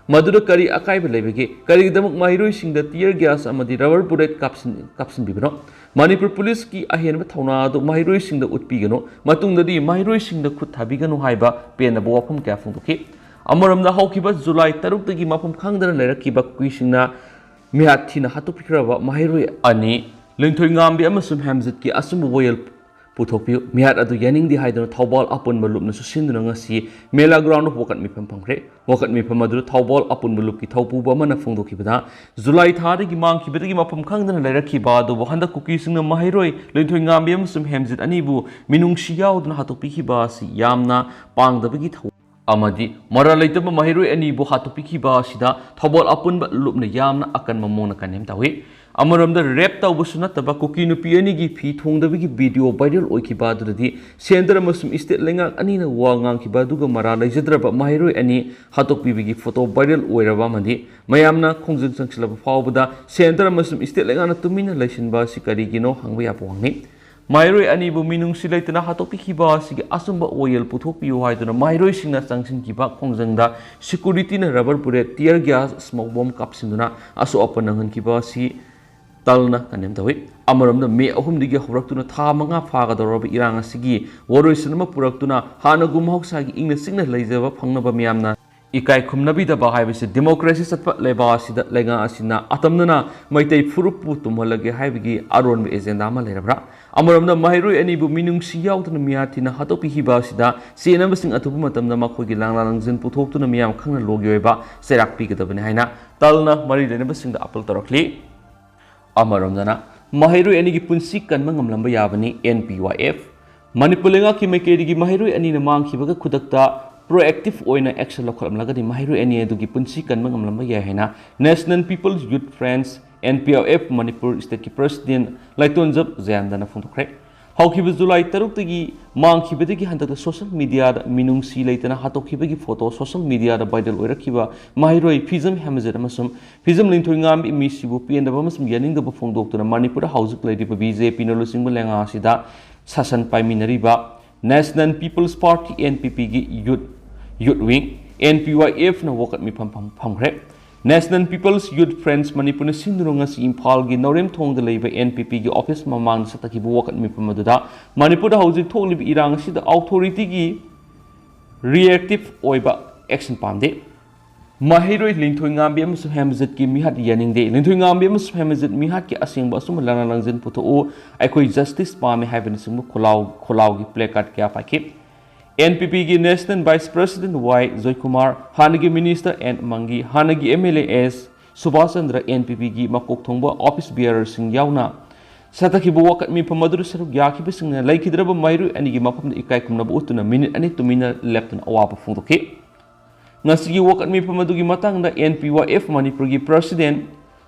ꯃꯗꯨꯗ ꯀꯔꯤ ꯑꯀꯥꯏꯕ ꯂꯩꯕꯒꯦ? ꯀꯔꯤꯒꯤꯗꯃꯛ ꯃꯍꯩꯔꯣꯏꯁꯤꯡꯗ tear gas ꯑꯃꯗꯤ rubber bullet ꯀꯥꯞꯁꯤꯟ-, ꯀꯥꯞꯁꯤꯟꯕꯤꯕꯅꯣ? ꯃꯅꯤꯄꯨꯔ ꯄꯨꯂꯤꯁꯀꯤ ꯑꯍꯦꯟꯕ ꯊꯧꯅꯥ ꯑꯗꯨ ꯃꯍꯩꯔꯣꯏꯁꯤꯡꯗ ꯎꯠꯄꯤꯒꯅꯨ, ꯃꯇꯨꯡꯗꯗꯤ ꯃꯍꯩꯔꯣꯏꯁꯤꯡꯗ ꯈꯨꯠ ꯊꯥꯕꯤꯒꯅꯨ ꯍꯥꯏꯕ ꯄꯦꯟꯗꯕ ꯋꯥꯐꯝ ꯀꯌꯥ ꯐꯣꯡꯗꯣꯛꯈꯤ꯫ ꯑꯃꯔꯣꯝꯗ, ꯍꯧꯈꯤꯕ ꯖꯨꯂꯥꯏ ꯇꯔꯨꯛꯇꯒꯤ ꯃꯐꯝ ꯈꯪꯗꯅ ꯂꯩꯔꯛꯈꯤꯕ ꯀꯨꯀꯤꯁꯤꯡꯅ ꯃꯤꯍꯥꯠ ꯊꯤꯅ ꯍꯥꯠꯇꯣꯛꯄꯤꯈ꯭ꯔꯕ ꯃꯍꯩꯔꯣꯏ ꯑꯅꯤ ꯂꯤꯟꯊꯣꯏꯉꯥꯝꯕꯤ ꯑꯃꯁꯨꯡ ꯍꯦꯝꯖꯤꯠꯀꯤ ꯑꯆꯨꯝꯕ ꯋꯥꯌꯦꯜ ꯄꯨꯊꯣꯛꯄꯤꯌꯨ꯫ ꯃꯤꯍꯥꯠ ꯑꯗꯨ ꯌꯥꯅꯤꯡꯗꯦ ꯍꯥꯏꯗꯨꯅ ꯊꯧꯕꯥꯜ ꯑꯄꯨꯟꯕ ꯂꯨꯞꯅꯁꯨ ꯁꯤꯟꯗꯨꯅ ꯉꯁꯤ ꯃꯦꯂꯥ ꯒ꯭ꯔꯥꯎꯟꯗ ꯋꯥꯀꯠ ꯃꯤꯐꯝ ꯐꯝꯈ꯭ꯔꯦ꯫ ꯋꯥꯀꯠ ꯃꯤꯐꯝ ꯑꯗꯨꯗ ꯊꯧꯕꯥꯜ ꯑꯄꯨꯟꯕ ꯂꯨꯞꯀꯤ ꯊꯧꯄꯨꯕ ꯑꯃꯅ ꯐꯣꯡꯗꯣꯛꯈꯤꯕꯗ, ꯖꯨꯂꯥꯏ ꯊꯥꯗꯒꯤ ꯃꯥꯡꯈꯤꯕꯗꯒꯤ ꯃꯐꯝ ꯈꯪꯗꯅ ꯂꯩꯔꯛꯈꯤꯕ ꯑꯗꯨꯕꯨ ꯍꯟꯗꯛ ꯀꯨꯀꯤꯁꯤꯡꯅ ꯃꯍꯩꯔꯣꯏ ꯂꯤꯟꯊꯣꯏꯉꯥꯝꯕꯤ ꯑꯃꯁꯨꯡ ꯍꯦꯝꯖꯤꯠ ꯑꯅꯤꯕꯨ ꯃꯤꯅꯨꯡꯁꯤ ꯌꯥꯎꯗꯅ ꯍꯥꯠꯇꯣꯛꯄꯤꯈꯤꯕ ꯑꯁꯤ ꯌꯥꯝꯅ ꯄꯥꯡꯗꯕꯒꯤ ꯊꯧꯑꯣꯡ ꯑꯃꯗꯤ ꯃꯔꯥꯜ ꯂꯩꯇꯕ ꯃꯍꯩꯔꯣꯏ ꯑꯅꯤꯕꯨ ꯍꯥꯠꯇꯣꯛꯄꯤꯈꯤꯕ ꯑꯁꯤꯗ ꯊꯧꯕꯥꯜ ꯑꯄꯨꯟꯕ ꯂꯨꯞꯅ ꯌꯥꯝꯅ ꯑꯀꯟꯕ ꯃꯑꯣꯡꯗ ꯀꯟꯗꯦꯝ ꯇꯧꯏ꯫ ꯑꯃꯔꯣꯝꯗ, ꯔꯦꯞ ꯇꯧꯕꯁꯨ ꯅꯠꯇꯕ ꯀꯨꯀꯤ ꯅꯨꯄꯤ ꯑꯅꯤꯒꯤ ꯐꯤ ꯊꯣꯡꯗꯕꯒꯤ ꯚꯤꯗꯤꯑꯣ ꯚꯥꯏꯔꯦꯜ ꯑꯣꯏꯈꯤꯕ ꯑꯗꯨꯗꯗꯤ ꯁꯦꯟꯇꯔ ꯑꯃꯁꯨꯡ ꯏꯁꯇꯦꯠ ꯂꯩꯉꯥꯛ ꯑꯅꯤꯅ ꯋꯥ ꯉꯥꯡꯈꯤꯕ ꯑꯗꯨꯒ ꯃꯔꯥꯜ ꯂꯩꯖꯗ꯭ꯔꯕ ꯃꯍꯩꯔꯣꯏ ꯑꯅꯤ ꯍꯥꯠꯇꯣꯛꯄꯤꯕꯒꯤ ꯐꯣꯇꯣ ꯚꯥꯏꯔꯦꯜ ꯑꯣꯏꯔꯕ ꯑꯃꯗꯤ ꯃꯌꯥꯝꯅ ꯈꯣꯡꯖꯪ ꯆꯪꯁꯤꯜꯂꯕ ꯐꯥꯎꯕꯗ ꯁꯦꯟꯇꯔ ꯑꯃꯁꯨꯡ ꯏꯁꯇꯦꯠ ꯂꯩꯉꯥꯛꯅ ꯇꯨꯃꯤꯟꯅ ꯂꯩꯁꯤꯟꯕ ꯑꯁꯤ ꯀꯔꯤꯒꯤꯅꯣ ꯍꯪꯕ ꯌꯥꯕ ꯋꯥꯍꯪꯅꯤ꯫ ꯃꯍꯩꯔꯣꯏ ꯑꯅꯤꯕꯨ ꯃꯤꯅꯨꯡꯁꯤ ꯂꯩꯇꯅ ꯍꯥꯠꯇꯣꯛꯄꯤꯈꯤꯕ ꯑꯁꯤꯒꯤ ꯑꯆꯨꯝꯕ ꯑꯣꯏꯌꯦꯜ ꯄꯨꯊꯣꯛꯄꯤꯌꯨ ꯍꯥꯏꯗꯨꯅ ꯃꯍꯩꯔꯣꯏꯁꯤꯡꯅ ꯆꯪꯁꯤꯟꯈꯤꯕ ꯈꯣꯡꯖꯪꯗ ꯁꯦꯀ꯭ꯌꯨꯔꯤꯇꯤꯅ rubber bullet, tear gas, smoke bomb ꯀꯥꯞꯁꯤꯟꯗꯨꯅ ꯑꯁꯣꯛ ꯑꯄꯟ ꯅꯪꯍꯟꯈꯤꯕ ꯑꯁꯤ ꯇꯜꯅ ꯀꯟꯗꯦꯝ ꯇꯧꯏ꯫ ꯑꯃꯔꯣꯝꯗ, ꯃꯦ ꯑꯍꯨꯝꯗꯒꯤ ꯍꯧꯔꯛꯇꯨꯅ ꯊꯥ ꯃꯉꯥ ꯐꯥꯒꯗꯧꯔꯕ ꯏꯔꯥꯡ ꯑꯁꯤꯒꯤ ꯋꯥꯔꯣꯏꯁꯤꯟ ꯑꯃ ꯄꯨꯔꯛꯇꯨꯅ ꯍꯥꯟꯅꯒꯨꯝ ꯃꯍꯧꯁꯥꯒꯤ ꯏꯪꯅ ꯆꯤꯛꯅ ꯂꯩꯖꯕ ꯐꯪꯅꯕ ꯃꯤꯌꯥꯝꯅ ꯏꯀꯥꯏ ꯈꯨꯝꯅꯕꯤꯗꯕ ꯍꯥꯏꯕꯁꯤ ꯗꯦꯃꯣꯀ꯭ꯔꯦꯁꯤ ꯆꯠꯄ ꯂꯩꯕꯥꯛ ꯑꯁꯤꯗ ꯂꯩꯉꯥꯛ ꯑꯁꯤꯅ ꯑꯇꯝꯅꯅ ꯃꯩꯇꯩ ꯐꯨꯔꯨꯞꯄꯨ ꯇꯨꯝꯍꯜꯂꯒꯦ ꯍꯥꯏꯕꯒꯤ ꯑꯔꯣꯟꯕ ꯑꯦꯖꯦꯟꯗꯥ ꯑꯃ ꯂꯩꯔꯕ꯭ꯔꯥ? ꯑꯃꯔꯣꯝꯗ, ꯃꯍꯩꯔꯣꯏ ꯑꯅꯤꯕꯨ ꯃꯤꯅꯨꯡꯁꯤ ꯌꯥꯎꯗꯅ ꯃꯤꯍꯥꯠ ꯊꯤꯅ ꯍꯥꯠꯇꯣꯛꯄꯤꯈꯤꯕ ꯑꯁꯤꯗ ꯆꯦꯟꯅꯕꯁꯤꯡ ꯑꯊꯨꯕ ꯃꯇꯝꯗ ꯃꯈꯣꯏꯒꯤ ꯂꯥꯡꯂꯥ ꯂꯪꯖꯤꯟ ꯄꯨꯊꯣꯛꯇꯨꯅ ꯃꯤꯌꯥꯝ ꯈꯪꯍꯜꯂꯣꯒꯤ ꯑꯣꯏꯕ ꯆꯩꯔꯥꯛ ꯄꯤꯒꯗꯕꯅꯤ ꯍꯥꯏꯅ ꯇꯜꯅ ꯃꯔꯤ ꯂꯩꯅꯕꯁꯤꯡꯗ ꯑꯄꯤꯜ ꯇꯧꯔꯛꯂꯤ꯫ ꯑꯃꯔꯣꯝꯗꯅ, ꯃꯍꯩꯔꯣꯏ ꯑꯅꯤꯒꯤ ꯄꯨꯟꯁꯤ ꯀꯟꯕ ꯉꯝꯂꯝꯕ ꯌꯥꯕꯅꯤ꯫ ꯑꯦꯟ ꯄꯤ ꯋꯥꯏ ꯑꯦꯐ ꯃꯅꯤꯄꯨꯔ ꯂꯩꯉꯥꯛꯀꯤ ꯃꯥꯏꯀꯩꯗꯒꯤ ꯃꯍꯩꯔꯣꯏ ꯑꯅꯤꯅ ꯃꯥꯡꯈꯤꯕꯒ ꯈꯨꯗꯛꯇ ꯄ꯭ꯔꯣꯑꯦꯛꯇꯤꯚ ꯑꯣꯏꯅ ꯑꯦꯛꯁꯟ ꯂꯧꯈꯠꯂꯝꯂꯒꯗꯤ ꯃꯍꯩꯔꯣꯏ ꯑꯅꯤ ꯑꯗꯨꯒꯤ ꯄꯨꯟꯁꯤ ꯀꯟꯕ ꯉꯝꯂꯝꯕ ꯌꯥꯏ ꯍꯥꯏꯅ National People's Youth Front, N P Y F, Manipur ꯁ꯭ꯇꯦꯠꯀꯤ ꯄ꯭ꯔꯁꯤꯗꯦꯟ ꯂꯥꯏꯇꯣꯟꯖꯞ ꯖꯌꯟꯇꯅ ꯐꯣꯡꯗꯣꯛꯈ꯭ꯔꯦ꯫ ꯍꯧꯈꯤꯕ ꯖꯨꯂꯥꯏ ꯇꯔꯨꯛꯇꯒꯤ ꯃꯥꯡꯈꯤꯕꯗꯒꯤ ꯍꯟꯗꯛꯇ ꯁꯣꯁꯤꯌꯦꯜ ꯃꯤꯗꯤꯌꯥꯗ ꯃꯤꯅꯨꯡꯁꯤ ꯂꯩꯇꯅ ꯍꯥꯠꯇꯣꯛꯈꯤꯕꯒꯤ ꯐꯣꯇꯣ ꯁꯣꯁꯤꯌꯦꯜ ꯃꯤꯗꯤꯌꯥꯗ ꯚꯥꯏꯔꯦꯜ ꯑꯣꯏꯔꯛꯈꯤꯕ ꯃꯍꯩꯔꯣꯏ ꯐꯤꯖꯝ ꯍꯦꯝꯖꯤꯠ ꯑꯃꯁꯨꯡ ꯐꯤꯖꯝ ꯂꯤꯟꯊꯣꯏꯉꯥꯝꯕꯤ ꯃꯤꯁꯤꯕꯨ ꯄꯦꯟꯗꯕ ꯑꯃꯁꯨꯡ ꯌꯥꯅꯤꯡꯗꯕ ꯐꯣꯡꯗꯣꯛꯇꯨꯅ ꯃꯅꯤꯄꯨꯔꯗ ꯍꯧꯖꯤꯛ ꯂꯩꯔꯤꯕ ꯕꯤ ꯖꯦ ꯄꯤꯅ ꯂꯨꯆꯤꯡꯕ ꯂꯩꯉꯥꯛ ꯑꯁꯤꯗ ꯁꯥꯁꯟ ꯄꯥꯏꯃꯤꯟꯅꯔꯤꯕ National People's Party, N P P, ꯒꯤ ꯌꯨꯠ, ꯌꯨꯠ wing, N P Y F ꯅ ꯋꯥꯀꯠ ꯃꯤꯐꯝ ꯐꯝ-, ꯐꯝꯈ꯭ꯔꯦ꯫ National People's Youth Front ꯃꯅꯤꯄꯨꯔꯅ ꯁꯤꯟꯗꯨꯅ ꯉꯁꯤ ꯏꯝꯐꯥꯜꯒꯤ ꯅꯥꯎꯔꯦꯝꯊꯣꯡꯗ ꯂꯩꯕ N P P ꯒꯤ ꯑꯣꯐꯤꯁ ꯃꯃꯥꯡꯗ ꯆꯠꯊꯈꯤꯕ ꯋꯥꯀꯠ ꯃꯤꯐꯝ ꯑꯗꯨꯗ ꯃꯅꯤꯄꯨꯔꯗ ꯍꯧꯖꯤꯛ ꯊꯣꯛꯂꯤꯕ ꯏꯔꯥꯡ ꯑꯁꯤꯗ ꯑꯣꯊꯣꯔꯤꯇꯤꯒꯤ ꯔꯤꯑꯦꯛꯇꯤꯚ ꯑꯣꯏꯕ ꯑꯦꯛꯁꯟ ꯄꯥꯝꯗꯦ꯫ ꯃꯍꯩꯔꯣꯏ ꯂꯤꯟꯊꯣꯏ ꯉꯥꯝꯕꯤ ꯑꯃꯁꯨꯡ ꯍꯦꯃꯖꯤꯠꯀꯤ ꯃꯤꯍꯥꯠ ꯌꯥꯅꯤꯡꯗꯦ꯫ ꯂꯤꯟꯊꯣꯏ ꯉꯥꯝꯕꯤ ꯑꯃꯁꯨꯡ ꯍꯦꯃꯖꯤꯠ ꯃꯤꯍꯥꯠꯀꯤ ꯑꯁꯦꯡꯕ ꯑꯆꯨꯝꯕ ꯂꯥꯟꯅ ꯂꯥꯡꯖꯤꯟ ꯄꯨꯊꯣꯛꯎ, ꯑꯩꯈꯣꯏ ꯖꯁꯇꯤꯁ ꯄꯥꯝꯃꯤ ꯍꯥꯏꯕꯅꯆꯤꯡꯕ ꯈꯣꯜꯂꯥꯎ-, ꯈꯣꯜꯂꯥꯎꯒꯤ placard ꯀꯌꯥ ꯄꯥꯏꯈꯤ꯫ ꯑꯦꯟ ꯄꯤ ꯄꯤꯒꯤ National Vice President ꯋꯥꯏ ꯖꯣꯏꯀꯨꯃꯥꯔ, ꯍꯥꯟꯅꯒꯤ Minister ꯑꯦꯟ ꯃꯪꯒꯤ, ꯍꯥꯟꯅꯒꯤ M L A S Subhas Chandra, N P ꯄꯤꯒꯤ ꯃꯀꯣꯛ ꯊꯣꯡꯕ office bearerꯁꯤꯡ ꯌꯥꯎꯅ ꯆꯠꯊꯈꯤꯕ ꯋꯥꯀꯠ ꯃꯤꯐꯝ ꯑꯗꯨꯗ ꯁꯔꯨꯛ ꯌꯥꯈꯤꯕꯁꯤꯡꯅ ꯂꯩꯈꯤꯗ꯭ꯔꯕ ꯃꯍꯩꯔꯣꯏ ꯑꯅꯤꯒꯤ ꯃꯐꯝꯗ ꯏꯀꯥꯏ ꯈꯨꯝꯅꯕ ꯎꯠꯇꯨꯅ ꯃꯤꯅꯤꯠ ꯑꯅꯤ ꯇꯨꯃꯤꯟꯅ ꯂꯦꯞꯇꯨꯅ ꯑꯋꯥꯕ ꯐꯣꯡꯗꯣꯛꯈꯤ꯫ ꯉꯁꯤꯒꯤ ꯋꯥꯀꯠ ꯃꯤꯐꯝ ꯑꯗꯨꯒꯤ ꯃꯇꯥꯡꯗ ꯑꯦꯟ ꯄꯤ ꯋꯥꯏ ꯑꯦꯐ ꯃꯅꯤꯄꯨꯔꯒꯤ President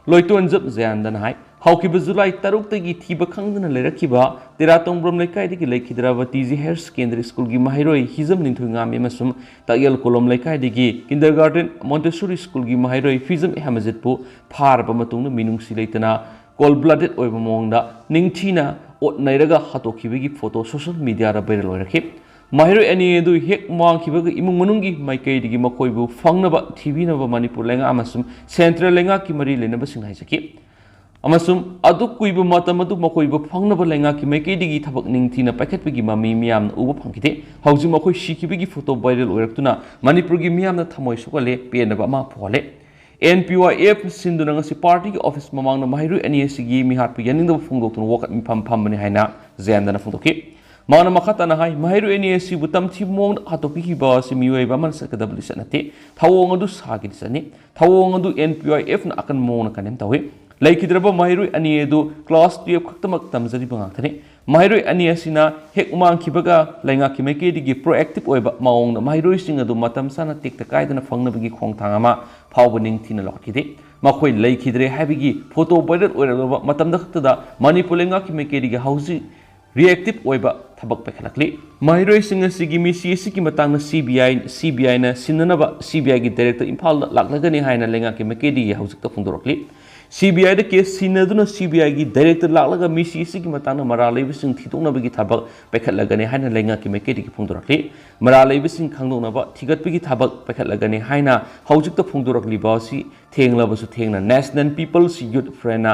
ꯂꯣꯏꯇꯣꯟꯖꯝ ꯖꯌꯟꯇꯅ ꯍꯥꯏ, ꯍꯧꯈꯤꯕ ꯖꯨꯂꯥꯏ ꯇꯔꯨꯛꯇꯒꯤ ꯊꯤꯕ ꯈꯪꯗꯅ ꯂꯩꯔꯛꯈꯤꯕ ꯇꯦꯔꯥ ꯇꯣꯡꯕ꯭ꯔꯝ ꯂꯩꯀꯥꯏꯗꯒꯤ ꯂꯩꯈꯤꯗ꯭ꯔꯕ ꯇꯤ ꯖꯤ Higher Secondary Schoolꯒꯤ ꯃꯍꯩꯔꯣꯏ ꯍꯤꯖꯝ ꯅꯤꯡꯊꯣꯏꯉꯥꯝꯕꯤ ꯑꯃꯁꯨꯡ ꯇꯥꯛꯌꯦꯜ ꯀꯣꯂꯣꯝ ꯂꯩꯀꯥꯏꯗꯒꯤ Kindergarten Montessori Schoolꯒꯤ ꯃꯍꯩꯔꯣꯏ ꯐꯤꯖꯝ ꯍꯦꯃꯖꯤꯠꯄꯨ ꯐꯥꯔꯕ ꯃꯇꯨꯡꯗ ꯃꯤꯅꯨꯡꯁꯤ ꯂꯩꯇꯅ cold blooded ꯑꯣꯏꯕ ꯃꯑꯣꯡꯗ ꯅꯤꯡꯊꯤꯅ ꯑꯣꯠ ꯅꯩꯔꯒ ꯍꯥꯠꯇꯣꯛꯈꯤꯕꯒꯤ photo social mediaꯗ viral ꯑꯣꯏꯔꯛꯈꯤ꯫ ꯃꯍꯩꯔꯣꯏ ꯑꯅꯤ ꯑꯗꯨ ꯍꯦꯛ ꯃꯥꯡꯈꯤꯕꯒ ꯏꯃꯨꯡ ꯃꯅꯨꯡꯒꯤ ꯃꯥꯏꯀꯩꯗꯒꯤ ꯃꯈꯣꯏꯕꯨ ꯐꯪꯅꯕ ꯊꯤꯕꯤꯅꯕ ꯃꯅꯤꯄꯨꯔ ꯂꯩꯉꯥꯛ ꯑꯃꯁꯨꯡ central ꯂꯩꯉꯥꯛꯀꯤ ꯃꯔꯤ ꯂꯩꯅꯕꯁꯤꯡꯅ ꯍꯥꯏꯖꯈꯤ꯫ ꯑꯃꯁꯨꯡ ꯑꯗꯨꯛ ꯀꯨꯏꯕ ꯃꯇꯝ ꯑꯗꯨ ꯃꯈꯣꯏꯕꯨ ꯐꯪꯅꯕ ꯂꯩꯉꯥꯛꯀꯤ ꯃꯥꯏꯀꯩꯗꯒꯤ ꯊꯕꯛ ꯅꯤꯡꯊꯤꯅ ꯄꯥꯏꯈꯠꯄꯒꯤ ꯃꯃꯤ ꯃꯤꯌꯥꯝꯅ ꯎꯕ ꯐꯪꯈꯤꯗꯦ꯫ ꯍꯧꯖꯤꯛ ꯃꯈꯣꯏ ꯁꯤꯈꯤꯕꯒꯤ photo viral ꯑꯣꯏꯔꯛꯇꯨꯅ ꯃꯅꯤꯄꯨꯔꯒꯤ ꯃꯤꯌꯥꯝꯅ ꯊꯃꯣꯏ ꯁꯣꯛꯍꯜꯂꯦ, ꯄꯦꯟꯗꯕ ꯑꯃ ꯐꯥꯎꯍꯜꯂꯦ꯫ ꯑꯦꯟ ꯄꯤ ꯋꯥꯏ ꯑꯦꯐ ꯁꯤꯟꯗꯨꯅ ꯉꯁꯤ partyꯒꯤ office ꯃꯃꯥꯡꯗ ꯃꯍꯩꯔꯣꯏ ꯑꯅꯤ ꯑꯁꯤꯒꯤ ꯃꯤꯍꯥꯠꯄꯨ ꯌꯥꯅꯤꯡꯗꯕ ꯐꯣꯡꯗꯣꯛꯇꯨꯅ ꯋꯥꯀꯠ ꯃꯤꯐꯝ ꯐꯝꯕꯅꯤ ꯍꯥꯏꯅ ꯖꯌꯟꯇꯅ ꯐꯣꯡꯗꯣꯛꯈꯤ꯫ ꯃꯍꯥꯛꯅ ꯃꯈꯥ ꯇꯥꯅ ꯍꯥꯏ, ꯃꯍꯩꯔꯣꯏ ꯑꯅꯤ ꯑꯁꯤꯕꯨ ꯇꯝꯊꯤꯕ ꯃꯑꯣꯡꯗ ꯍꯥꯠꯇꯣꯛꯄꯤꯈꯤꯕ ꯑꯁꯤ ꯃꯤꯑꯣꯏꯕ ꯑꯃꯅ ꯆꯠꯀꯗꯕ ꯂꯤꯆꯠ ꯅꯠꯇꯦ, ꯊꯧꯑꯣꯡ ꯑꯗꯨ ꯁꯥꯒꯤ ꯂꯤꯆꯠꯅꯤ꯫ ꯊꯧꯑꯣꯡ ꯑꯗꯨ ꯑꯦꯟ ꯄꯤ ꯋꯥꯏ ꯑꯦꯐꯅ ꯑꯀꯟꯕ ꯃꯑꯣꯡꯗ condemn ꯇꯧꯏ꯫ ꯂꯩꯈꯤꯗ꯭ꯔꯕ ꯃꯍꯩꯔꯣꯏ ꯑꯅꯤ ꯑꯗꯨ class twelve ꯈꯛꯇꯃꯛ ꯇꯝꯖꯔꯤꯕ ꯉꯥꯛꯇꯅꯤ꯫ ꯃꯍꯩꯔꯣꯏ ꯑꯅꯤ ꯑꯁꯤꯅ ꯍꯦꯛ ꯃꯥꯡꯈꯤꯕꯒ ꯂꯩꯉꯥꯛꯀꯤ ꯃꯥꯏꯀꯩꯗꯒꯤ proactive ꯑꯣꯏꯕ ꯃꯑꯣꯡꯗ ꯃꯍꯩꯔꯣꯏꯁꯤꯡ ꯑꯗꯨ ꯃꯇꯝ ꯆꯥꯅ ꯇꯦꯛꯇ ꯀꯥꯏꯗꯅ ꯐꯪꯅꯕꯒꯤ ꯈꯣꯡꯊꯥꯡ ꯑꯃ ꯐꯥꯎꯕ ꯅꯤꯡꯊꯤꯅ ꯂꯧꯈꯠꯈꯤꯗꯦ꯫ ꯃꯈꯣꯏ ꯂꯩꯈꯤꯗ꯭ꯔꯦ ꯍꯥꯏꯕꯒꯤ photo viral ꯑꯣꯏꯔꯛꯂꯕ ꯃꯇꯝꯗ ꯈꯛꯇꯗ ꯃꯅꯤꯄꯨꯔ ꯂꯩꯉꯥꯛꯀꯤ ꯃꯥꯏꯀꯩꯗꯒꯤ ꯍꯧꯖꯤꯛ reactive ꯑꯣꯏꯕ ꯊꯕꯛ ꯄꯥꯏꯈꯠꯂꯛꯂꯤ꯫ ꯃꯍꯩꯔꯣꯏꯁꯤꯡ ꯑꯁꯤꯒꯤ ꯃꯤꯁꯤ ꯑꯁꯤꯒꯤ ꯃꯇꯥꯡꯗ ꯁꯤ ꯕꯤ ꯑꯥꯏ, ꯁꯤ ꯕꯤ ꯑꯥꯏꯅ ꯁꯤꯟꯅꯅꯕ ꯁꯤ ꯕꯤ ꯑꯥꯏꯒꯤ director ꯏꯝꯐꯥꯜꯗ ꯂꯥꯛꯂꯒꯅꯤ ꯍꯥꯏꯅ ꯂꯩꯉꯥꯛꯀꯤ ꯃꯥꯏꯀꯩꯗꯒꯤ ꯍꯧꯖꯤꯛꯇ ꯐꯣꯡꯗꯣꯔꯛꯂꯤ꯫ ꯁꯤ ꯕꯤ ꯑꯥꯏꯗ case ꯁꯤꯟꯅꯗꯨꯅ ꯁꯤ ꯕꯤ ꯑꯥꯏꯒꯤ director ꯂꯥꯛꯂꯒ ꯃꯤꯁꯤ ꯑꯁꯤꯒꯤ ꯃꯇꯥꯡꯗ ꯃꯔꯥꯜ ꯂꯩꯕꯁꯤꯡ ꯊꯤꯗꯣꯛꯅꯕꯒꯤ ꯊꯕꯛ ꯄꯥꯏꯈꯠꯂꯒꯅꯤ ꯍꯥꯏꯅ ꯂꯩꯉꯥꯛꯀꯤ ꯃꯥꯏꯀꯩꯗꯒꯤ ꯐꯣꯡꯗꯣꯔꯛꯂꯤ꯫ ꯃꯔꯥꯜ ꯂꯩꯕꯁꯤꯡ ꯈꯪꯗꯣꯛꯅꯕ ꯊꯤꯒꯠꯄꯒꯤ ꯊꯕꯛ ꯄꯥꯏꯈꯠꯂꯒꯅꯤ ꯍꯥꯏꯅ ꯍꯧꯖꯤꯛꯇ ꯐꯣꯡꯗꯣꯔꯛꯂꯤꯕ ꯑꯁꯤ ꯊꯦꯡꯂꯕꯁꯨ ꯊꯦꯡꯅ National People's Youth Front ꯅ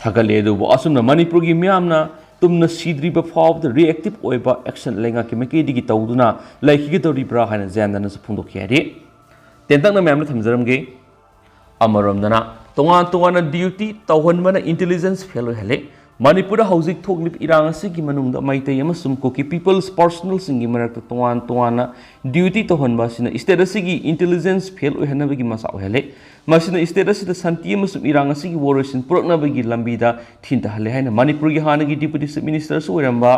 ꯊꯥꯒꯠꯂꯦ꯫ ꯑꯗꯨꯕꯨ ꯑꯁꯨꯝꯅ ꯃꯅꯤꯄꯨꯔꯒꯤ ꯃꯤꯌꯥꯝꯅ ꯇꯨꯝꯅ ꯁꯤꯗ꯭ꯔꯤꯕ ꯐꯥꯎꯕꯗ reactive ꯑꯣꯏꯕ action ꯂꯩꯉꯥꯛꯀꯤ ꯃꯥꯏꯀꯩꯗꯒꯤ ꯇꯧꯗꯨꯅ ꯂꯩꯈꯤꯒꯗꯧꯔꯤꯕ꯭ꯔꯥ ꯍꯥꯏꯅ ꯖꯌꯟꯇꯅꯁꯨ ꯐꯣꯡꯗꯣꯛꯈꯤ ꯍꯥꯏꯔꯤ꯫ ꯇꯦꯟꯇꯛꯅ ꯃꯌꯥꯝꯗ ꯊꯝꯖꯔꯝꯒꯦ꯫ ꯑꯃꯔꯣꯝꯗꯅ ꯇꯣꯉꯥꯟ ꯇꯣꯉꯥꯟꯅ duty ꯇꯧꯍꯟꯕꯅ intelligence fail ꯑꯣꯏꯍꯜꯂꯦ꯫ ꯃꯅꯤꯄꯨꯔꯗ ꯍꯧꯖꯤꯛ ꯊꯣꯛꯂꯤꯕ ꯏꯔꯥꯡ ꯑꯁꯤꯒꯤ ꯃꯅꯨꯡꯗ ꯃꯩꯇꯩ ꯑꯃꯁꯨꯡ ꯀꯨꯀꯤ people's personnelꯁꯤꯡꯒꯤ ꯃꯔꯛꯇ ꯇꯣꯉꯥꯟ ꯇꯣꯉꯥꯟꯅ duty ꯇꯧꯍꯟꯕ ꯑꯁꯤꯅ state ꯑꯁꯤꯒꯤ intelligence fail ꯑꯣꯏꯍꯟꯅꯕꯒꯤ ꯃꯆꯥꯛ ꯑꯣꯏꯍꯜꯂꯦ꯫ ꯃꯁꯤꯅ state ꯑꯁꯤꯗ ꯁꯥꯟꯇꯤ ꯑꯃꯁꯨꯡ ꯏꯔꯥꯡ ꯑꯁꯤꯒꯤ ꯋꯥꯔꯣꯏꯁꯤꯟ ꯄꯨꯔꯛꯅꯕꯒꯤ ꯂꯝꯕꯤꯗ ꯊꯤꯟꯊꯍꯜꯂꯦ ꯍꯥꯏꯅ ꯃꯅꯤꯄꯨꯔꯒꯤ ꯍꯥꯟꯅꯒꯤ Deputy Chief Ministerꯁꯨ ꯑꯣꯏꯔꯝꯕ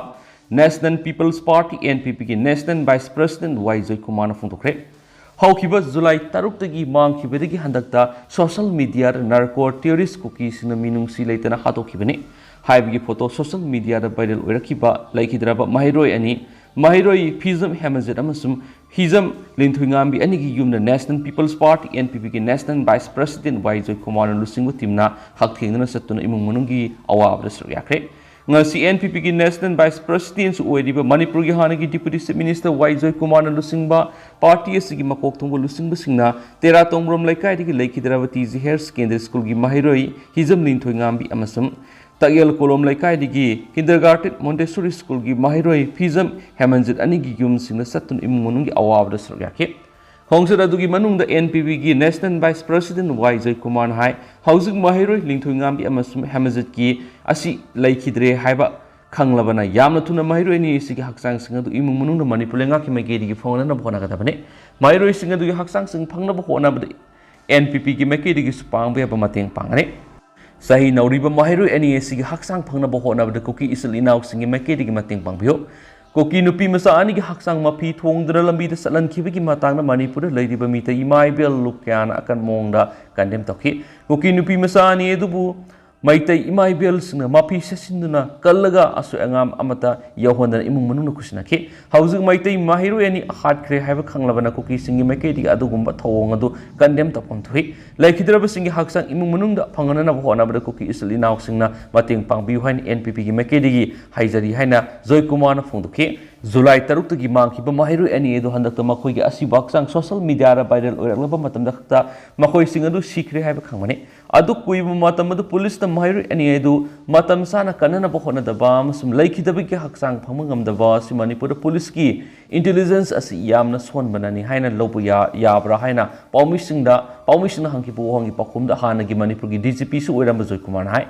National People's Party, NPPꯒꯤ National Vice President ꯋꯥꯏ ꯖꯣꯏꯀꯨꯃꯥꯔꯅ ꯐꯣꯡꯗꯣꯛꯈ꯭ꯔꯦ꯫ ꯍꯧꯈꯤꯕ ꯖꯨꯂꯥꯏ ꯇꯔꯨꯛꯇꯒꯤ ꯃꯥꯡꯈꯤꯕꯗꯒꯤ ꯍꯟꯗꯛꯇ social mediaꯗ narco terrorist ꯀꯨꯀꯤꯁꯤꯡꯅ ꯃꯤꯅꯨꯡꯁꯤ ꯂꯩꯇꯅ ꯍꯥꯠꯇꯣꯛꯈꯤꯕꯅꯤ꯫ ꯍꯥꯏꯕꯒꯤ photo social mediaꯗ viral ꯑꯣꯏꯔꯛꯈꯤꯕ ꯂꯩꯈꯤꯗ꯭ꯔꯕ ꯃꯍꯩꯔꯣꯏ ꯑꯅꯤ, ꯃꯍꯩꯔꯣꯏ ꯐꯤꯖꯝ ꯍꯦꯃꯖꯤꯠ ꯑꯃꯁꯨꯡ ꯍꯤꯖꯝ ꯂꯤꯟꯊꯣꯏꯉꯥꯝꯕꯤ ꯑꯅꯤꯒꯤ ꯌꯨꯝꯗ National People's Party, NPPꯒꯤ National Vice President ꯋꯥꯏ ꯖꯣꯏꯀꯨꯃꯥꯔꯅ ꯂꯨꯆꯤꯡꯕ teamꯅ ꯍꯛꯊꯦꯡꯅꯅ ꯆꯠꯇꯨꯅ ꯏꯃꯨꯡ ꯃꯅꯨꯡꯒꯤ ꯑꯋꯥꯕꯗ ꯁꯔꯨꯛ ꯌꯥꯈ꯭ꯔꯦ꯫ ꯉꯁꯤ NPPꯒꯤ National Vice Presidentꯁꯨ ꯑꯣꯏꯔꯤꯕ ꯃꯅꯤꯄꯨꯔꯒꯤ ꯍꯥꯟꯅꯒꯤ Deputy Chief Minister ꯋꯥꯏ ꯖꯣꯏꯀꯨꯃꯥꯔꯅ ꯂꯨꯆꯤꯡꯕ party ꯑꯁꯤꯒꯤ ꯃꯀꯣꯛ ꯊꯣꯡꯕ ꯂꯨꯆꯤꯡꯕꯁꯤꯡꯅ ꯇꯦꯔꯥ ꯇꯣꯡꯕ꯭ꯔꯣꯝ ꯂꯩꯀꯥꯏꯗꯒꯤ ꯂꯩꯈꯤꯗ꯭ꯔꯕ ꯇꯤ ꯖꯤ Higher Secondary Schoolꯒꯤ ꯃꯍꯩꯔꯣꯏ ꯍꯤꯖꯝ ꯂꯤꯟꯊꯣꯏꯉꯥꯝꯕꯤ ꯑꯃꯁꯨꯡ ꯇꯛꯌꯦꯜ ꯀꯣꯂꯣꯝ ꯂꯩꯀꯥꯏꯗꯒꯤ Kindergarten Montessori Schoolꯒꯤ ꯃꯍꯩꯔꯣꯏ ꯐꯤꯖꯝ ꯍꯦꯃꯟꯖꯤꯠ ꯑꯅꯤꯒꯤ ꯌꯨꯝꯁꯤꯡꯗ ꯆꯠꯇꯨꯅ ꯏꯃꯨꯡ ꯃꯅꯨꯡꯒꯤ ꯑꯋꯥꯕꯗ ꯁꯔꯨꯛ ꯌꯥꯈꯤ꯫ ꯈꯣꯡꯆꯠ ꯑꯗꯨꯒꯤ ꯃꯅꯨꯡꯗ NPPꯒꯤ National Vice President ꯋꯥꯏ ꯖꯣꯏꯀꯨꯃꯥꯔꯅ ꯍꯥꯏ, ꯍꯧꯖꯤꯛ ꯃꯍꯩꯔꯣꯏ ꯂꯤꯟꯊꯣꯏꯉꯥꯝꯕꯤ ꯑꯃꯁꯨꯡ ꯍꯦꯃꯟꯖꯤꯠꯀꯤ ꯑꯁꯤ ꯂꯩꯈꯤꯗ꯭ꯔꯦ ꯍꯥꯏꯕ ꯈꯪꯂꯕꯅ ꯌꯥꯝꯅ ꯊꯨꯅ ꯃꯍꯩꯔꯣꯏ ꯑꯅꯤ ꯑꯁꯤꯒꯤ ꯍꯛꯆꯥꯡꯁꯤꯡ ꯑꯗꯨ ꯏꯃꯨꯡ ꯃꯅꯨꯡꯗ ꯃꯅꯤꯄꯨꯔ ꯂꯩꯉꯥꯛꯀꯤ ꯃꯥꯏꯀꯩꯗꯒꯤ ꯐꯪꯅꯅꯕ ꯍꯣꯠꯅꯒꯗꯕꯅꯤ꯫ ꯃꯍꯩꯔꯣꯏꯁꯤꯡ ꯑꯗꯨꯒꯤ ꯍꯛꯆꯥꯡꯁꯤꯡ ꯐꯪꯅꯕ ꯍꯣꯠꯅꯕꯗ NPPꯒꯤ ꯃꯥꯏꯀꯩꯗꯒꯤꯁꯨ ꯄꯥꯡꯕ ꯌꯥꯕ ꯃꯇꯦꯡ ꯄꯥꯡꯒꯅꯤ꯫ ꯆꯍꯤ ꯅꯧꯔꯤꯕ ꯃꯍꯩꯔꯣꯏ ꯑꯅꯤ ꯑꯁꯤꯒꯤ ꯍꯛꯆꯥꯡ ꯐꯪꯅꯕ ꯍꯣꯠꯅꯕꯗ ꯀꯨꯀꯤ ꯏꯆꯤꯜ ꯏꯅꯥꯎꯁꯤꯡꯒꯤ ꯃꯥꯏꯀꯩꯗꯒꯤ ꯃꯇꯦꯡ ꯄꯥꯡꯕꯤꯌꯨ꯫ ꯀꯨꯀꯤ ꯅꯨꯄꯤ ꯃꯆꯥ ꯑꯅꯤꯒꯤ ꯍꯛꯆꯥꯡ ꯃꯐꯤ ꯊꯣꯡꯗꯨꯅ ꯂꯝꯕꯤꯗ ꯆꯠꯍꯟꯈꯤꯕꯒꯤ ꯃꯇꯥꯡꯗ ꯃꯅꯤꯄꯨꯔꯗ ꯂꯩꯔꯤꯕ ꯃꯤꯇꯩ ꯏꯃꯥ ꯏꯕꯦꯜ ꯂꯨꯞ ꯀꯌꯥꯅ ꯑꯀꯟꯕ ꯃꯑꯣꯡꯗ condemn ꯇꯧꯈꯤ꯫ ꯀꯨꯀꯤ ꯅꯨꯄꯤ ꯃꯆꯥ ꯑꯅꯤ ꯑꯗꯨꯕꯨ ꯃꯩꯇꯩ ꯏꯃꯥ ꯏꯕꯦꯜꯁꯤꯡꯅ ꯃꯐꯤ ꯁꯦꯠꯆꯤꯟꯗꯨꯅ ꯀꯜꯂꯒ ꯑꯁꯣꯏ ꯑꯉꯥꯝ ꯑꯃꯠꯇ ꯌꯥꯎꯍꯟꯗꯅ ꯏꯃꯨꯡ ꯃꯅꯨꯡꯗ ꯈꯨꯠꯁꯤꯟꯅꯈꯤ꯫ ꯍꯧꯖꯤꯛ ꯃꯩꯇꯩ ꯃꯍꯩꯔꯣꯏ ꯑꯅꯤ ꯍꯥꯠꯈ꯭ꯔꯦ ꯍꯥꯏꯕ ꯈꯪꯂꯕꯅ ꯀꯨꯀꯤꯁꯤꯡꯒꯤ ꯃꯥꯏꯀꯩꯗꯒꯤ ꯑꯗꯨꯒꯨꯝꯕ ꯊꯧꯑꯣꯡ ꯑꯗꯨ condemn ꯇꯧꯐꯝ ꯊꯣꯛꯏ꯫ ꯂꯩꯈꯤꯗ꯭ꯔꯕꯁꯤꯡꯒꯤ ꯍꯛꯆꯥꯡ ꯏꯃꯨꯡ ꯃꯅꯨꯡꯗ ꯐꯪꯍꯟꯅꯕ ꯍꯣꯠꯅꯕꯗ ꯀꯨꯀꯤ ꯏꯆꯤꯜ ꯏꯅꯥꯎꯁꯤꯡꯅ ꯃꯇꯦꯡ ꯄꯥꯡꯕꯤꯌꯨ ꯍꯥꯏꯅ NPPꯒꯤ ꯃꯥꯏꯀꯩꯗꯒꯤ ꯍꯥꯏꯖꯔꯤ ꯍꯥꯏꯅ ꯖꯣꯏꯀꯨꯃꯥꯔꯅ ꯐꯣꯡꯗꯣꯛꯈꯤ꯫ ꯖꯨꯂꯥꯏ ꯇꯔꯨꯛꯇꯒꯤ ꯃꯥꯡꯈꯤꯕ ꯃꯍꯩꯔꯣꯏ ꯑꯅꯤ ꯑꯗꯨ ꯍꯟꯗꯛꯇ ꯃꯈꯣꯏꯒꯤ ꯑꯁꯤꯕ ꯍꯛꯆꯥꯡ ꯁꯣꯁꯤꯌꯦꯜ ꯃꯤꯗꯤꯌꯥꯗ ꯚꯥꯏꯔꯦꯜ ꯑꯣꯏꯔꯛꯂꯕ ꯃꯇꯝꯗ ꯈꯛꯇ ꯃꯈꯣꯏꯁꯤꯡ ꯑꯗꯨ ꯁꯤꯈ꯭ꯔꯦ ꯍꯥꯏꯕ ꯈꯪꯕꯅꯤ꯫ ꯑꯗꯨ ꯀꯨꯏꯕ ꯃꯇꯝ ꯑꯗꯨ ꯄꯨꯂꯤꯁꯅ ꯃꯍꯩꯔꯣꯏ ꯑꯅꯤ ꯑꯗꯨ ꯃꯇꯝ ꯆꯥꯅ ꯀꯟꯅꯅꯕ ꯍꯣꯠꯅꯗꯕ ꯑꯃꯁꯨꯡ ꯂꯩꯈꯤꯗꯕꯒꯤ ꯍꯛꯆꯥꯡ ꯐꯪꯕ ꯉꯝꯗꯕ ꯑꯁꯤ ꯃꯅꯤꯄꯨꯔꯗ ꯄꯨꯂꯤꯁꯀꯤ ꯏꯟꯇꯦꯂꯤꯖꯦꯟꯁ ꯑꯁꯤ ꯌꯥꯝꯅ ꯁꯣꯟꯕꯅꯅꯤ ꯍꯥꯏꯅ ꯂꯧꯕ ꯌꯥ-, ꯌꯥꯕ꯭ꯔꯥ ꯍꯥꯏꯅ ꯄꯥꯎꯃꯤꯁꯤꯡꯗ, ꯄꯥꯎꯃꯤꯁꯤꯡꯅ ꯍꯪꯈꯤꯕ ꯋꯥꯍꯪꯒꯤ ꯄꯥꯎꯈꯨꯝꯗ ꯍꯥꯟꯅꯒꯤ ꯃꯅꯤꯄꯨꯔꯒꯤ ꯗꯤ ꯖꯤ ꯄꯤꯁꯨ ꯑꯣꯏꯔꯝꯕ ꯖꯣꯏꯀꯨꯃꯥꯔꯅ ꯍꯥꯏ꯫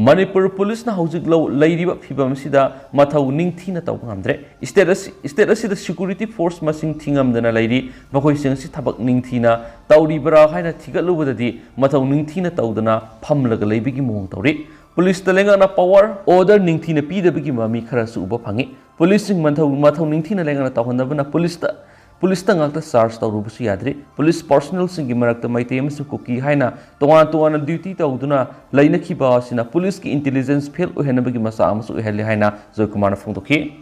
ꯃꯅꯤꯄꯨꯔ ꯄꯨꯂꯤꯁꯅ ꯍꯧꯖꯤꯛ ꯂꯧ-, ꯂꯩꯔꯤꯕ ꯐꯤꯕꯝ ꯑꯁꯤꯗ ꯃꯊꯧ ꯅꯤꯡꯊꯤꯅ ꯇꯧꯕ ꯉꯝꯗ꯭ꯔꯦ꯫ ꯁ꯭ꯇꯦꯠ ꯑꯁꯤ, ꯁ꯭ꯇꯦꯠ ꯑꯁꯤꯗ ꯁꯦꯀ꯭ꯌꯨꯔꯤꯇꯤ ꯐꯣꯔꯁ ꯃꯁꯤꯡ ꯊꯤꯉꯝꯗꯅ ꯂꯩꯔꯤ꯫ ꯃꯈꯣꯏꯁꯤꯡ ꯑꯁꯤ ꯊꯕꯛ ꯅꯤꯡꯊꯤꯅ ꯇꯧꯔꯤꯕ꯭ꯔꯥ ꯍꯥꯏꯅ ꯊꯤꯒꯠꯂꯨꯕꯗꯗꯤ ꯃꯊꯧ ꯅꯤꯡꯊꯤꯅ ꯇꯧꯗꯅ ꯐꯝꯂꯒ ꯂꯩꯕꯒꯤ ꯃꯑꯣꯡ ꯇꯧꯔꯤ꯫ ꯄꯨꯂꯤꯁꯇ ꯂꯩꯉꯥꯛꯅ ꯄꯋꯥꯔ ꯑꯣꯔꯗꯔ ꯅꯤꯡꯊꯤꯅ ꯄꯤꯗꯕꯒꯤ ꯃꯃꯤ ꯈꯔꯁꯨ ꯎꯕ ꯐꯪꯉꯤ꯫ ꯄꯨꯂꯤꯁꯁꯤꯡ ꯃꯊꯧ, ꯃꯊꯧ ꯅꯤꯡꯊꯤꯅ ꯂꯩꯉꯥꯛꯅ ꯇꯧꯍꯟꯗꯕꯅ ꯄꯨꯂꯤꯁꯇ, ꯄꯨꯂꯤꯁꯇ ꯉꯥꯛꯇ ꯆꯥꯔꯖ ꯇꯧꯔꯨꯕꯁꯨ ꯌꯥꯗ꯭ꯔꯤ꯫ ꯄꯨꯂꯤꯁ ꯄꯥꯔꯁꯣꯅꯦꯜꯁꯤꯡꯒꯤ ꯃꯔꯛꯇ ꯃꯩꯇꯩ ꯑꯃꯁꯨꯡ ꯀꯨꯀꯤ ꯍꯥꯏꯅ ꯇꯣꯉꯥꯟ ꯇꯣꯉꯥꯟꯅ ꯗ꯭ꯌꯨꯇꯤ ꯇꯧꯗꯨꯅ ꯂꯩꯅꯈꯤꯕ ꯑꯁꯤꯅ ꯄꯨꯂꯤꯁꯀꯤ ꯏꯟꯇꯦꯂꯤꯖꯦꯟꯁ ꯐꯦꯜ ꯑꯣꯏꯍꯟꯅꯕꯒꯤ ꯃꯆꯥꯛ ꯑꯃꯁꯨ ꯑꯣꯏꯍꯜꯂꯤ ꯍꯥꯏꯅ ꯖꯣꯏꯀꯨꯃꯥꯔꯅ ꯐꯣꯡꯗꯣꯛꯈꯤ꯫